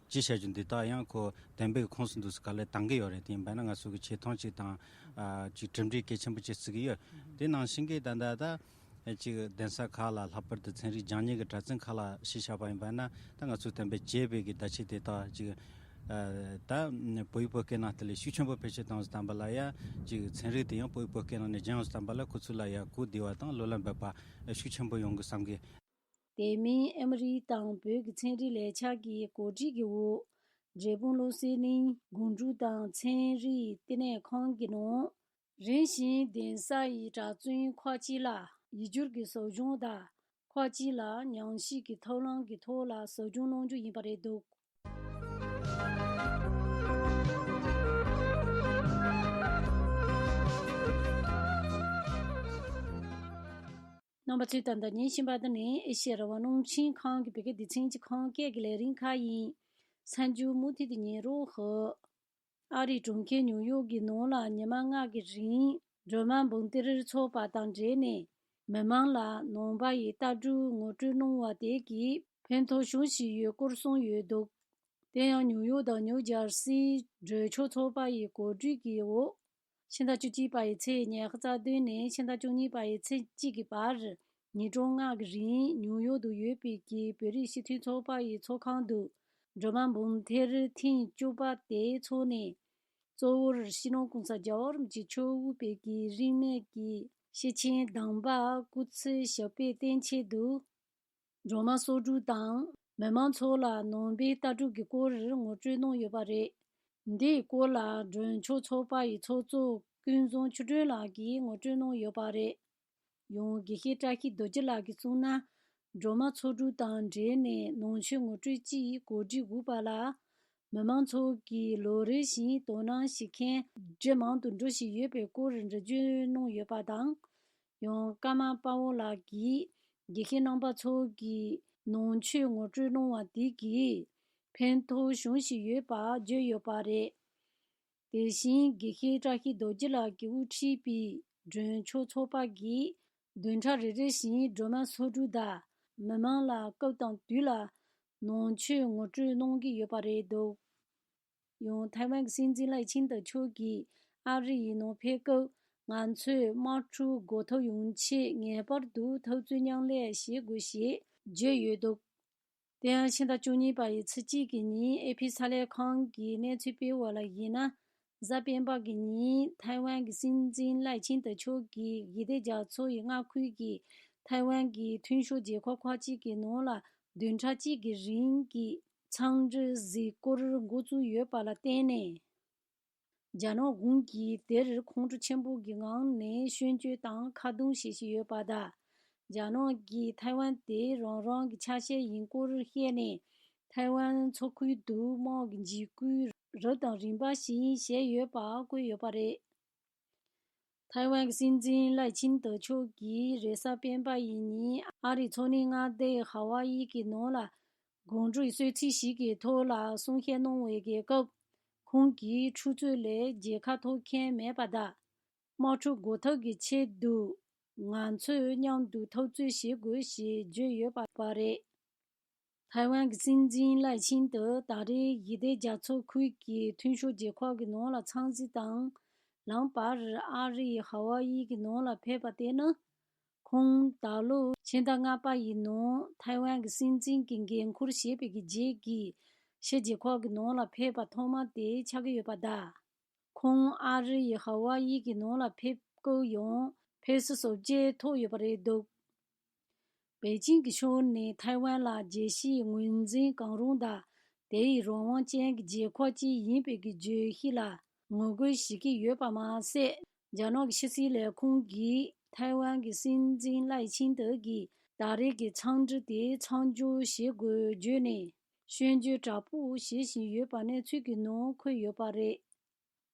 ཅི་བྱ་རྒྱུ་འདི་དག་ཡང་ཁོ་གཏན་འབེབས་ཁོངས་སུ་འདུག་སེ་ག་ལེར་བཏང་གི་ཡོད་རེད། དེ་ཡིན་པ་ན་ང་ཚོ་གི་ཆེ་མཐོང་ཅིག་དང་ཨ་ཅིག་གྲུབ་འབྲས་གལ་ཆེན་པོ་ཅིག་བརྩི་གི་ཡོད། དེ་ནང་བཞིན་གྱི་ད་ལྟ་ད་ཅིག་གདན་ས་ཁག་ལ་ལྷག་པར་དུ་ཚན་རིག་སྦྱང་ཉན་གྱི་གྲྭ་བཙུན་ཁག་ལ་གཞི་བཞག་པ་ཡིན་པ་ན། ད་ང་ཚོས་གཏན་འབེབས་བྱས་པའི་གི་བརྡ་ཆད་དེ་དག་ཅིག་ཨ་ད་བོད་ཡིག་བོད་སྐད་ནང་དེ་ལས་ཤུགས་ཆེན་པོ་བེད་སྤྱོད་བཏང་བཏང་པ་ལ་ཡ་ཅིག་ཚན་རིག་དེ་ཡང་བོད་ཡིག་བོད་སྐད་ནང་ནས་སྦྱངས་བཏང་པ་ལ་ཁོ་ཚོ་ལ་ཡ་གོ་བདེ་བ་དང་བློ་ལ་འབབ་པ་ཤུགས་ཆེན་པོ་ཡོང་གི་བསམ་གི། དེ་མིན་ཨེ་མོ་རི་དང་བོད་ཀྱི་ཚན་རིག་ལས་འཆར་གྱི་གོ་སྒྲིག་གི་འོག་འབྲས་སྤུངས་བློ་གསལ་གླིང་སྒོམ་སྒྲུབ་དང་ཚན་རིག་ལྟེ་གནས་ཁང་གི་ནང་། རིམ་བཞིན་གདན་ས་ཡི་གྲྭ་བཙུན་ཁག་ཅིག་ལ་ཡིག་སྒྱུར་གྱི་ཟབ་སྦྱོང་དང་། ཁག་ཅིག་ལ་ཉམས་ཞིབ་ཀྱི་ཐབས་ལམ་གྱི་ཐོག་ལ་ཟབ་སྦྱོང་གནང་རྒྱུ་ཡིན་པ་རེད་འདུག། རྣམ་པ་ཚོས་ད་ལྟ་ཉན་བཞིན་པ་འདི་ནི་ཨེ་ཤེ་ཡ་རང་དབང་རླུང་འཕྲིན་ཁང་གི་བོད་སྐད་སྡེ་ཚན་གྱི་ཁམས་སྐད་ཀྱི་ལས་རིམ་ཁག་ཡིན། གསར་འགྱུར་མུ་མཐུད་དུ་ཉན་རོགས་ཞུ། ཨ་རིའི་གྲོང་ཁྱེར་ནིའུ་ཡོག་གི་ནང་ལ་ཉི་མ་ལྔ་གི་རིང་སྒྲོལ་མ་འབུམ་གཏེར་ཚོགས་པ་དང་འབྲེལ་ནས་མི་མང་ལ་ནང་པ་ཡི་ལྟ་གྲུབ་ངོ་སྤྲོད་གནང་བ་དེ་གིས་ཕན་ཐོགས་བྱུང་བཞིན་ཡོད་སྐོར་གསུངས་ཡོད་འདུག། དེ་ཡང་ནིའུ་ཡོག་དང་ནིའུ་ཇར་སིའི་གྲོས་ཆོད་ཚོགས་པ་ཡི་གོ་སྒྲིག་གི་འོག། ཕྱི་ཟླ་བཅུ་གཅིག་པ་ཡི་ཚེས་ཉི་ཤུ་རྩ་བདུན་ནས་ཕྱི་ཟླ་བཅུ་གཉིས་པ་ཡི་ཚེས་གཅིག་གི་བར་ཉིན་གྲངས་ལྔ་གི་རིང་ནིའུ་ཡོག་ཏུ་ཡོད་པའི་གི་བོད་རིགས་སྤྱི་མཐུན་ཚོགས་པ་ཡི་ཚོགས་ཁང་དུ་སྒྲོལ་མ་འབུམ་གཏེར་ཐེངས་བཅུ་པ་དེ་འཚོགས་ནས། གཙོ་བོར་སྤྱི་ནོར་༸གོང་ས་༸རྒྱལ་བ་རིན་པོ་ཆེ་མཆོག་དབུས་པའི་གི་རིས་མེད་ཀྱི་ཤེར་ཕྱིན་གདམས་པ་སྐུ་ཚེ་ཞབས་པད་བརྟན་ཆེད་དུ། སྒྲོལ་མ་གསོག་སྒྲུབ་དང་མི་མང་ཚོ་ལ་ནང་པའི་ལྟ་གྲུབ་ཀྱི་སྐོར་ངོ་སྤྲོད་གནང་ཡོད་པ་རེད། འདིའི་སྐོར་ལ་གྲོས་ཆོད་ཚོགས་པ་ཡི་ཚོགས་གཙོ་ཀུན་བཟང་ཆོས་སྒྲོན་ལགས་ཀྱིས་ངོ་སྤྲོད་གནང་ཡོད་པ་རེད། ཡང་དགེ་བཤེས་བཀྲ་ཤིས་རྡོ་རྗེ་ལགས་ཀྱིས་གསུངས་ན། སྒྲོལ་མ་ཚོགས་དྲུག་དང་འབྲེལ་ནས་ནང་ཆོས་ངོ་སྤྲོད་ཅིག་གོ་སྒྲིག་དགོས་པ་ལ། མི་མང་ཚོ་གིས་ལོ་རེ་བཞིན་དོ་སྣང་བྱེད་མཁན་འདྲ་མང་དུ་འགྲོ་བཞིན་ཡོད་པའི་སྐོར་འགྲེལ་བརྗོད་གནང་ཡོད་པ་དང་། ཡང་ཀརྨ་དཔའ་བོ་ལགས་ཀྱིས་དགེ་བཤེས་རྣམ་པ་ཚོ་གིས་ནང་ཆོས་ངོ་སྤྲོད་གནང་བ་དེ་གིས་ཕན་ཐོགས་བྱུང་བཞིན་ཡོད་པ་བརྗོད་ཡོད་པ་རེད། དེ་བཞིན་དགེ་བཤེས་བཀྲ་ཤིས་རྡོ་རྗེ་ལགས་ཀྱིས་དབུ་ཁྲིད་པའི་གྲོས་ཆོད་ཚོགས་པ་གིས་བདུན་ཕྲག་རེ་རེ་བཞིན་སྒྲོལ་མ་ཚོགས་དྲུག་དང་མི་མང་ལ་སྐབས་དང་དུས་ལ་ནང་ཆོས་ངོ་སྤྲོད་གནང་གི་ཡོད་པ་རེད་འདུག། ཡང་ཐའེ་ཝན་གྱི་སྲིད་འཛིན་ལའེ་ཆིང་ཏེ་མཆོག་གིས་ཨ་རི་ཡི་ནང་ཕེབས་སྐབས་ང་ཚོས་དམག་འཁྲུག་འགོག་ཐབས་ཡོང་ཆེད་ངེས་པར་དུ་འཐབ་རྩོད་མཉམ་ལས་བྱེད་དགོས་ཞེས་བརྗོད་ཡོད་འདུག། དེ་ཡང་ཕྱི་ཟླ་བཅུ་གཉིས་པ་ཡི་ཚེས་གཅིག་གི་ཉིན་ཨེ་ཕི་གསར་ལས་ཁང་གིས་གནས་ཚུལ་སྤེལ་བ་ལ་གཞིགས་ན། གཟའ་སྤེན་པ་གི་ཉིན་ཐའེ་ཝན་གྱི་སྲིད་འཛིན་ལའེ་ཆིང་ཏེ་མཆོག་གིས་ཞི་བདེ་རྒྱ་མཚོ་ཡི་མངའ་ཁུལ་གྱི་ཐའེ་ཝན་གྱི་མཐུན་ཕྱོགས་རྒྱལ་ཁབ་ཁག་ཅིག་གི་ནང་ལ་བདུན་ཕྲག་གཅིག་གི་རིང་གི་འཚམས་འདྲི་གཟིགས་སྐོར་འགོ་བཙུགས་ཡོད་པ་ལ་བརྟེན་ནས། རྒྱ་ནག་གཞུང་གིས་དེར་ཁོང་ཁྲོ་ཆེན་པོ་གི་ངང་ནས་སྐྱོན་བརྗོད་དང་ཁ་རྡུང་བྱེད་བཞིན་ཡོད་པ་དང་། རྒྱ་ནག་གིས་ཐའེ་ཝན་དེ་རང་རང་གི་ཆ་ཤས་ཡིན་སྐོར་བཤད་ནས། ཐའེ་ཝན་མཚོ་ཁུལ་དུ་དམག་གི་འཇིགས་སྐུལ་རབ་དང་རིམ་པ་ཞིག་བྱས་ཡོད་པ་བཀོད་ཡོད་པ་རེད། ཐའེ་ཝན་གྱི་སྲིད་འཛིན་ལའེ་ཆིང་ཏེ་མཆོག་གིས་རེས་གཟའ་སྤེན་པ་ཡི་ཉིན་ཨ་རིའི་མཚོ་གླིང་མངའ་སྡེ་ཧ་ཝ་ཡི་གི་ནང་ལ། དགོང་དྲོའི་གསོལ་ཚིགས་ཤིག་གི་ཐོག་ལ་གསུང་བཤད་གནང་བའི་སྐབས། ཁོང་གིས་འཁྲུག་རྩོད་ལས་རྒྱལ་ཁ་ཐོབ་མཁན་མེད་པ་དང་། དམག་འཁྲུག་འགོག་ཐབས་ཀྱི་ཆེད་དུ་ང་ཚོས་མཉམ་དུ་འཐབ་རྩོད་བྱེད་དགོས་ཞེས་བརྗོད་ཡོད་པ་རེད། ཐའེ་ཝན་གྱི་སྲིད་འཛིན་ལའེ་ཆིང་ཏེ་ད་རེས་ཞི་བདེ་རྒྱ་མཚོ་ཁུལ་གྱི་མཐུན་ཕྱོགས་རྒྱལ་ཁབ་ཀྱི་ནང་ལ་འཚམས་གཟིགས་དང་། ལམ་བར་ཨ་རི་ཡི་ཧ་ཝ་ཡི་གི་ནང་ལ་ཕེབས་པ་དེ་ནི། ཁོང་ད་ལོ་ཕྱི་ཟླ་ལྔ་པ་ཡི་ནང་ཐའེ་ཝན་གྱི་སྲིད་འཛིན་གྱི་འགན་འཁུར་བཞེས་པའི་གི་རྗེས་ཀྱི་ཕྱི་རྒྱལ་ཁག་གི་ནང་ལ་ཕེབས་པ་ཐོག་མ་དེ་ཆགས་ཀྱི་ཡོད་པ་དང་། ཁོང་ཨ་རི་ཡི་ཧ་ཝ་ཡི་གི་ནང་ལ་ཕེབས་སྐབས་ཡང་ཕེབས་བསུ་གཟབ་རྒྱས་ཐོབ་ཡོད་པ་རེད་འདུག། པེ་ཅིང་གི་ཕྱོགས་ནས་ཐའེ་ཝན་ལ་རྒྱལ་སྤྱིའི་ངོས་འཛིན་གང་རུང་དང་། དེ་ཡི་རང་དབང་ཅན་གྱི་རྒྱལ་ཁབ་ཅིག་ཡིན་པའི་གི་བརྗོད་གཞི་ལ་ངོ་རྒོལ་བྱེད་ཀྱི་ཡོད་པ་མ་ཟད། རྒྱ་ནག་གི་ཕྱི་སྲིད་ལས་ཁུངས་ཀྱིས་ཐའེ་ཝན་གྱི་སྲིད་འཛིན་ལའེ་ཆིང་ཏེ་གིས་ད་རེས་ཀྱི་འཚམས་འདྲི་དེ་མཚམས་འཇོག་བྱེད་དགོས་བརྗོད་ནས། སྐྱོན་བརྗོད་དྲག་པོ་བྱེད་བཞིན་ཡོད་པ་གནས་ཚུལ་གྱི་ནང་འཁོད་ཡོད་པ་རེད།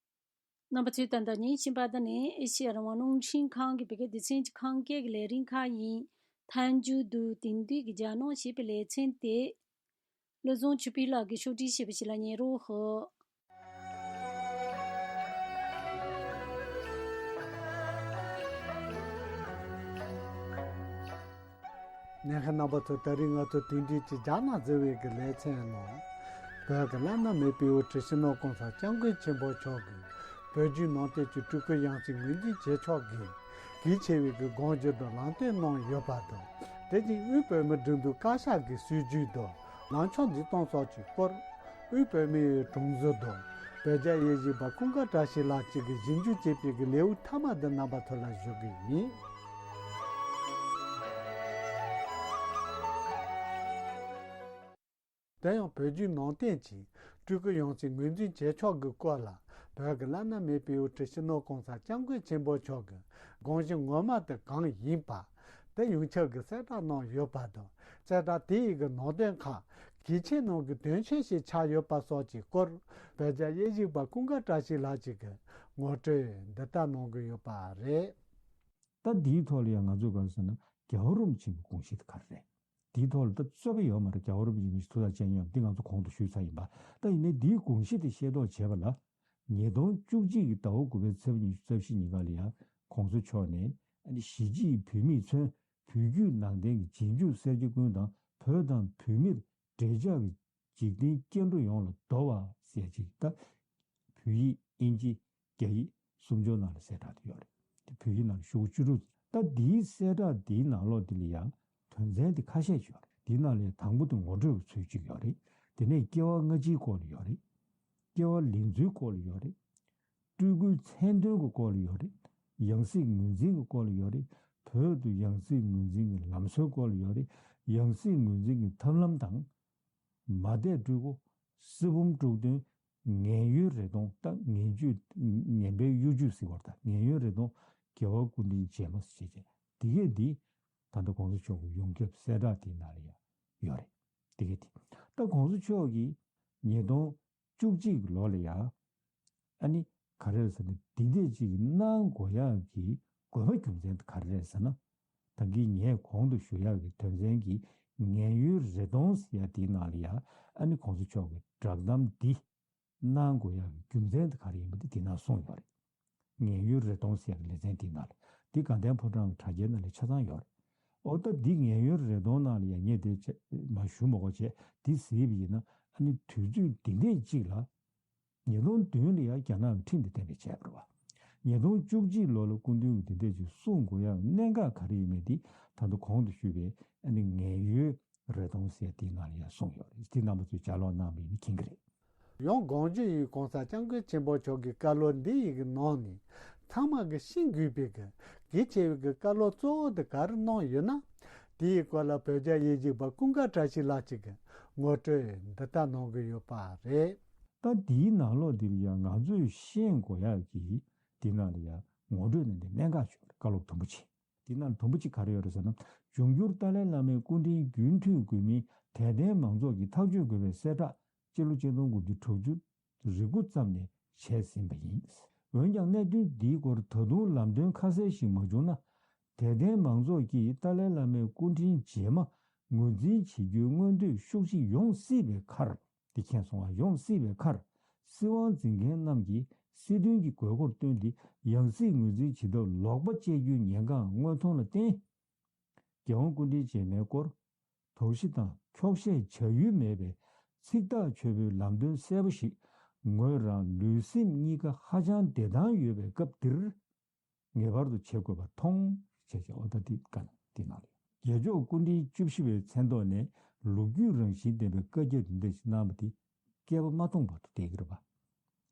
རྣམ་པ་ཚོས་ད་ལྟ་ཉན་བཞིན་པ་འདི་ནི་ཨེ་ཤེ་ཡ་རང་དབང་རླུང་འཕྲིན་ཁང་གི་བོད་སྐད་སྡེ་ཚན་གྱི་ཁམས་སྐད་ཀྱི་ལས་རིམ་ཁག་ཡིན། མཐའ་མཇུག་ཏུ་དེང་དུས་ཀྱི་རྒྱ་ནག་ཞེས་པའི་ལེ་ཚན་དེ། བློ་བཟང་ཆོས་འཕེལ་ལགས་ཀྱིས་ཕྱོགས་སྒྲིག་བྱས་པ་ཞིག་ལ་ཉན་རོགས་ཞུ། ཉན་མཁན་རྣམ་པ་ཚོ། ད་རིང་ང་ཚོ་དེང་དུས་ཀྱི་རྒྱ་ནག་ཟེར་བའི་གི་ལེ་ཚན་ནང་། བོད་ཀྱི་བླ་ན་མེད་པའི་དབུ་ཁྲིད་སྤྱི་ནོར་༸གོང་ས་༸སྐྱབས་མགོན་ཆེན་པོ་མཆོག་གིས་བོད་བརྒྱུད་ནང་བསྟན་གྱི་སྤྲུལ་སྐུ་ཡང་སྲིད་ངོས་འཛིན་བྱེད་ཕྱོགས་ཀྱི་གལ་ཆེ་བའི་གི་དགོངས་གཞི་དང་ལམ་སྟོན་གནང་ཡོད་པ་དང་། དེ་བཞིན་དབུས་བོད་མིའི་སྒྲིག་འཛུགས་བཀའ་ཤག་གི་སྲིད་བྱུས་དང་ལངས་ཕྱོགས་འཛིན་སྟངས་སོགས་ཀྱི་སྐོར། དབུས་བོད་མིའི་དྲུང་འཚོ་དང་བོད་རྒྱ་དབྱེ་ཞིབ་པ་ཀུན་དགའ་བཀྲ་ཤིས་ལགས་གཅིག་གིས་ཞིབ་འཇུག་བྱས་པའི་གི་ལེའུ་མཐའ་མ་འདི་རྣམ་པ་ཚོ་ལ་ཞུ་གི་ཡིན། དེ་ཡང་བོད་བརྒྱུད་ནང་བསྟན་གྱི་སྤྲུལ་སྐུ་ཡང་སྲིད་ངོས་འཛིན་བྱེད་ཕྱོགས་ཀྱི་སྐོར་ལ། བོད་ཀྱི་བླ་ན་མེད་པའི་དབུ་ཁྲིད་སྤྱི་ནོར་༸གོང་ས་༸སྐྱབས་མགོན་ཆེན་པོ་མཆོག་གི་དགོངས་གཞི་ངོ་མ་དེ་གང་ཡིན་པ། དེ་ཡོངས་ཁྱབ་ཀྱི་གསལ་བསྒྲགས་གནང་ཡོད་པ་དང་། གསལ་བསྒྲགས་དེ་ཡི་གི་ནང་དོན་ཁག་གལ་ཆེན་ནང་གི་དོན་ཆེན་ཞིག་ཆགས་ཡོད་པ་སོགས་ཀྱི་སྐོར། བོད་རྒྱ་དབྱེ་ཞིབ་པ་ཀུན་དགའ་བཀྲ་ཤིས་ལགས་གཅིག་གིས་ངོ་སྤྲོད་འདི་ལྟར་གནང་གི་ཡོད་པ་རེད། ད་འདིའི་ཐོག་ལ་ཡང་ང་ཚོས་ག་རེ་ཟེར་ན། རྒྱལ་བ་རིན་པོ་ཆེ་གི་དགོངས་གཞི་དེ་ག་རེ་རེད། འདིའི་ཐོག་ལ་ད་རྩོད་པ་ཡོད་མ་རེད། རྒྱལ་བ་རིན་པོ་ཆེ་མི་ཞིག་ཐུགས་ཐག་བཅད་མྱོང་འདི་ང་ཚོ་གོང་དུ་ཞུས་ཚར་ཡིན་པ། ད་ཡིན་ནའི་འདིའི་དགོངས་གཞི་དེ་ཤེས་རྟོགས་བྱས་པ་ལ། ཉིས་སྟོང་བཅུ་གཅིག་གི་ཟླ་བ་དགུ་པའི་ཚེས་པ་ཉི་ཤུ་རྩ་བཞི་ཉིན་ཀ་ལ་ཡང་༸གོང་ས་མཆོག་ནས་ཨ་ནི་གཞིས་བྱེས་བོད་མིས་མཚོན་བོད་བརྒྱུད་ནང་བསྟན་གྱི་རྗེས་འཇུག་སེར་སྐྱ་ཀུན་དང་བོད་དང་བོད་མིར་འབྲེལ་ཆགས་ཀྱི་འཇིག་རྟེན་སྐྱེ་འགྲོ་ཡོངས་ལ་བསྡོ་བ་ཟེར་ཅིག་ད་བོད་ཡིག་དབྱིན་ཇི་རྒྱ་ཡིག་གསུམ་སྦྱོར་ནང་ལ་གསལ་བསྒྲགས་དེ་ཡོད་རེད། དེ་བོད་ཡིག་ནང་ལ་ཤོག་གུ་བཅུ་དྲུག་ད་འདིའི་གསལ་བསྒྲགས་འདིའི་ནང་ལོགས་འདི་ལ་ཡང་དོན་ཚན་དེ་ཁ་ཤས་ཅིག་ཡོད་རེད། འདིའི་ནང་ལ་ཡང་དང་པོ་དེ་ངོ་སྤྲོད་ཀྱི་ཚུལ་གཅིག་ཡོད་རེད། དེ་ནས་སྐྱེ་བ་སྔ་ཕྱིའི་སྐོར་ལ་ཡོད་རེད། སྐྱེ་བ་ལེན་ཚུལ་སྐོར་ལ་ཡོད་རེད། སྤྲུལ་སྐུའི་མཚན་དོན་གྱི་སྐོར་ལ་ཡོད་རེད། ཡང་སྲིད་ངོས་འཛིན་གྱི་སྐོར་ལ་ཡོད་རེད། བོད་དུ་ཡང་སྲིད་ངོས་འཛིན་གྱི་ལམ་སྲོལ་སྐོར་ལ་ཡོད་རེད། ཡང་སྲིད་ངོས་འཛིན་གྱི་ཐབས་ལམ་དང་། མ་དད་སྤྲུལ་སྐུ། སྲིད་བུམ་དཀྲུག་འདོན། ངན་གཡོའི་རེ་སྟོང་། ད་ངན་སྤྱོད། ངན་པའི་གཡོ་སྒྱུ་ཟེར་བ་དང་ངན་གཡོའི་རེ་སྟོང་། རྒྱལ་བ་སྐུ་ཕྲེང་རྗེས་མ་ཟེར་བྱས། དེ་གས་འདི་ད་ལྟ་གོང་ས་མཆོག་གི་ཡོངས་ཁྱབ་གསལ་བསྒྲགས་དེའི་ནང་ལ་ཡང་ཡོད་རེད། དེ་གས་དེ་ད་གོང་ས་མཆོག་གིས་ཉིས་སྟོང་བཅུ་གཅིག་གི་ལོ་ལ་ཡང་། ཨ་ནི་ག་རེ་རེད་ཟེར་ན། འདི་འདྲས་ཅིག་གནང་དགོས་ཡག་གི་དགོས་པ་རྒྱུ་མཚན་དེ་ག་རེ་རེད་ཟེར་ན། ད་གིན་ངས་གོང་དུ་ཞུ་ཡག་གི་དོན་ཚན་གྱི་ངན་གཡོའི་རེ་སྟོང་ཟེར་ཡག་དེའི་ནང་ལ་ཡང་ཨ་ནི་གོང་ས་མཆོག་གི་བསྒྲགས་གཏམ་འདི་གནང་དགོས་ཡག་གི་རྒྱུ་མཚན་དེ་ག་རེ་ཡིན་པ་དེ་དེ་ནང་གསུངས་ཡོད་རེད། ངན་གཡོའི་རེ་སྟོང་ཟེར་ཡག་གི་ལེ་ཚན་དེའི་ནང་ལ། འདི་དགའ་ལྡན་ཕོ་བྲང་གི་དྲ་རྒྱའི་ནང་ལ་ཆ་ཚང་ཡོད་རེད། འོ་ད་འདི་ངན་གཡོའི་རེ་སྟོང་ནང་ལ་ཡང་ངས་དེ་ཆ་མ་ཞུ་མ་དགོས་བྱས། འདི་གཟིགས་པ་ཡིན་ན་ཨ་ནི་དུས་ཚོད་འདི་འདྲས་ཅིག་ལ། ཉིས་སྟོང་བདུན་ལ་ཡང་རྒྱ་ནག་གི་ཁྲིམས་དེ་གཏན་འབེབས་བྱས་པ་རེད་བ། ཉིས་སྟོང་བཅུ་གཅིག་ལོ་ལ་སྐུ་མདུན་གྱིས་འདི་འདྲས་ཅིག་གསུང་དགོས་ཡག་གནད་འགག་ག་རེ་ཡིན་མིན་འདི་ད་ལྟ་གོང་དུ་ཞུས་པའི་ཨ་ནི་ངན་གཡོའི་རེ་སྟོང་ཟེར་དེའི་ནང་ལ་ཡང་གསུངས་ཡོད་རེད། དེ་རྣམ་པ་ཚོས་ལྗགས་ཀློག་གནང་བ་ཡིན་ན་མཁྱེན་གྱི་རེད། ཡང་གོང་ཞུས་ཡིན། གོང་ས་སྐྱབས་མགོན་ཆེན་པོ་མཆོག་གི་བཀའ་སློབ་འདི་ཡི་གི་ནང་ནས་ཚང་མ་གིས་ཤེས་དགོས་པའི་གི་གལ་ཆེ་བའི་གི་བཀའ་སློབ་གཙོ་བོ་དེ་ག་རེ་གནང་ཡོད་ན། དེའི་སྐོར་ལ་བོད་རྒྱ་དབྱེ་ཞིབ་པ་ཀུན་དགའ་བཀྲ་ཤིས་ལགས་གཅིག་གིས་ངོ་སྤྲོད་འདི་ལྟར་གནང་གི་ཡོད་པ་རེད། ད་འདིའི་ནང་ལོགས་འདིར་ཡང་ང་ཚོས་ཤེས་དགོས་ཡག་གི་འདི་ནང་ལ་ཡང་ངོ་སྤྲོད་གནང་སྟེ་གནད་འགག་ཆེ་བ་རེད། བཀའ་སློབ་དུམ་བུ་གཅིག་འདི་ནང་དུམ་བུ་གཅིག་ག་རེ་ཡོད་རེད་ཟེར་ན། འབྱུང་འགྱུར་ཏཱ་ལའི་བླ་མའི་སྐུ་ཕྲེང་རྒྱུན་མཐུད་དགོས་མིན་དད་ལྡན་མང་ཚོགས་ཀྱིས་ཐག་གཅོད་དགོས་པའི་གསལ་བསྒྲགས་སྤྱི་ལོ་ཆིག་སྟོང་དགུ་བརྒྱ་དྲུག་ཅུ་རེ་དགུ་ཙམ་ནས་བྱས་ཟིན་པ་ཡིན། འོན་ཀྱང་གནད་དོན་འདིའི་སྐོར་ད་དུང་ལམ་སྟོན་ཁ་གསལ་ཞིག་མ་བྱུང་ན། དད་ལྡན་མང་ཚོགས་ཀྱིས་ཏཱ་ལའི་བླ་མའི་སྐུ་ཕྲེང་རྗེས་མ་ངོས་འཛིན་བྱེད་རྒྱུའི་མངོན་འདོད་ཤུགས་ཆེ་ཡོང་སྲིད་པའི་ཁར། འདི་མཁྱེན་སོང་བ་ཡོང་སྲིད་པའི་ཁར། སྲིད་དབང་འཛིན་མཁན་རྣམས་ཀྱིས་སྲིད་དོན་གྱི་དགོས་མཁོར་བསྟུན་ཏེ་ཡང་སྲིད་ངོས་འཛིན་བྱེད་ཐབས་ལོག་པ་སྤྱད་རྒྱུའི་ཉེན་ཁ་མངོན་མཐོང་ལ་བརྟེན། རྒྱལ་དབང་སྐུ་ཕྲེང་རྗེས་མའི་སྐོར་དོགས་གཞི་དང་འཁྱོག་བཤད་བྱ་ཡུལ་མེད་པའི་ཚིག་ཐག་ཆོད་པོའི་ལམ་སྟོན་གསལ་པོ་ཞིག་ངོས་རང་ལུས་སེམས་གཉིས་ཀ་ཧ་ཅང་བདེ་ཐང་ཡོད་པའི་སྐབས་འདིར། ངེས་པར་དུ་བྱེད་དགོས་པར་མཐོང་། ཞེས་བྱ་བ་ད་འདི་ག་ན་འདི་ནང་ལ་ཡོད། རྒྱལ་མཆོག་སྐུ་ཕྲེང་བཅུ་བཞི་པའི་མཚན་ཐོག་ནས་ལོ་རྒྱུས་རང་བཞིན་ལྡན་པའི་བཀའ་ཁྱབ་འདི་འདྲ་ཞིག་གནང་བ་འདི་བསྐལ་པ་མ་སྟོངས་བར་དུ་བསྡད་ཀྱི་རེད་པ།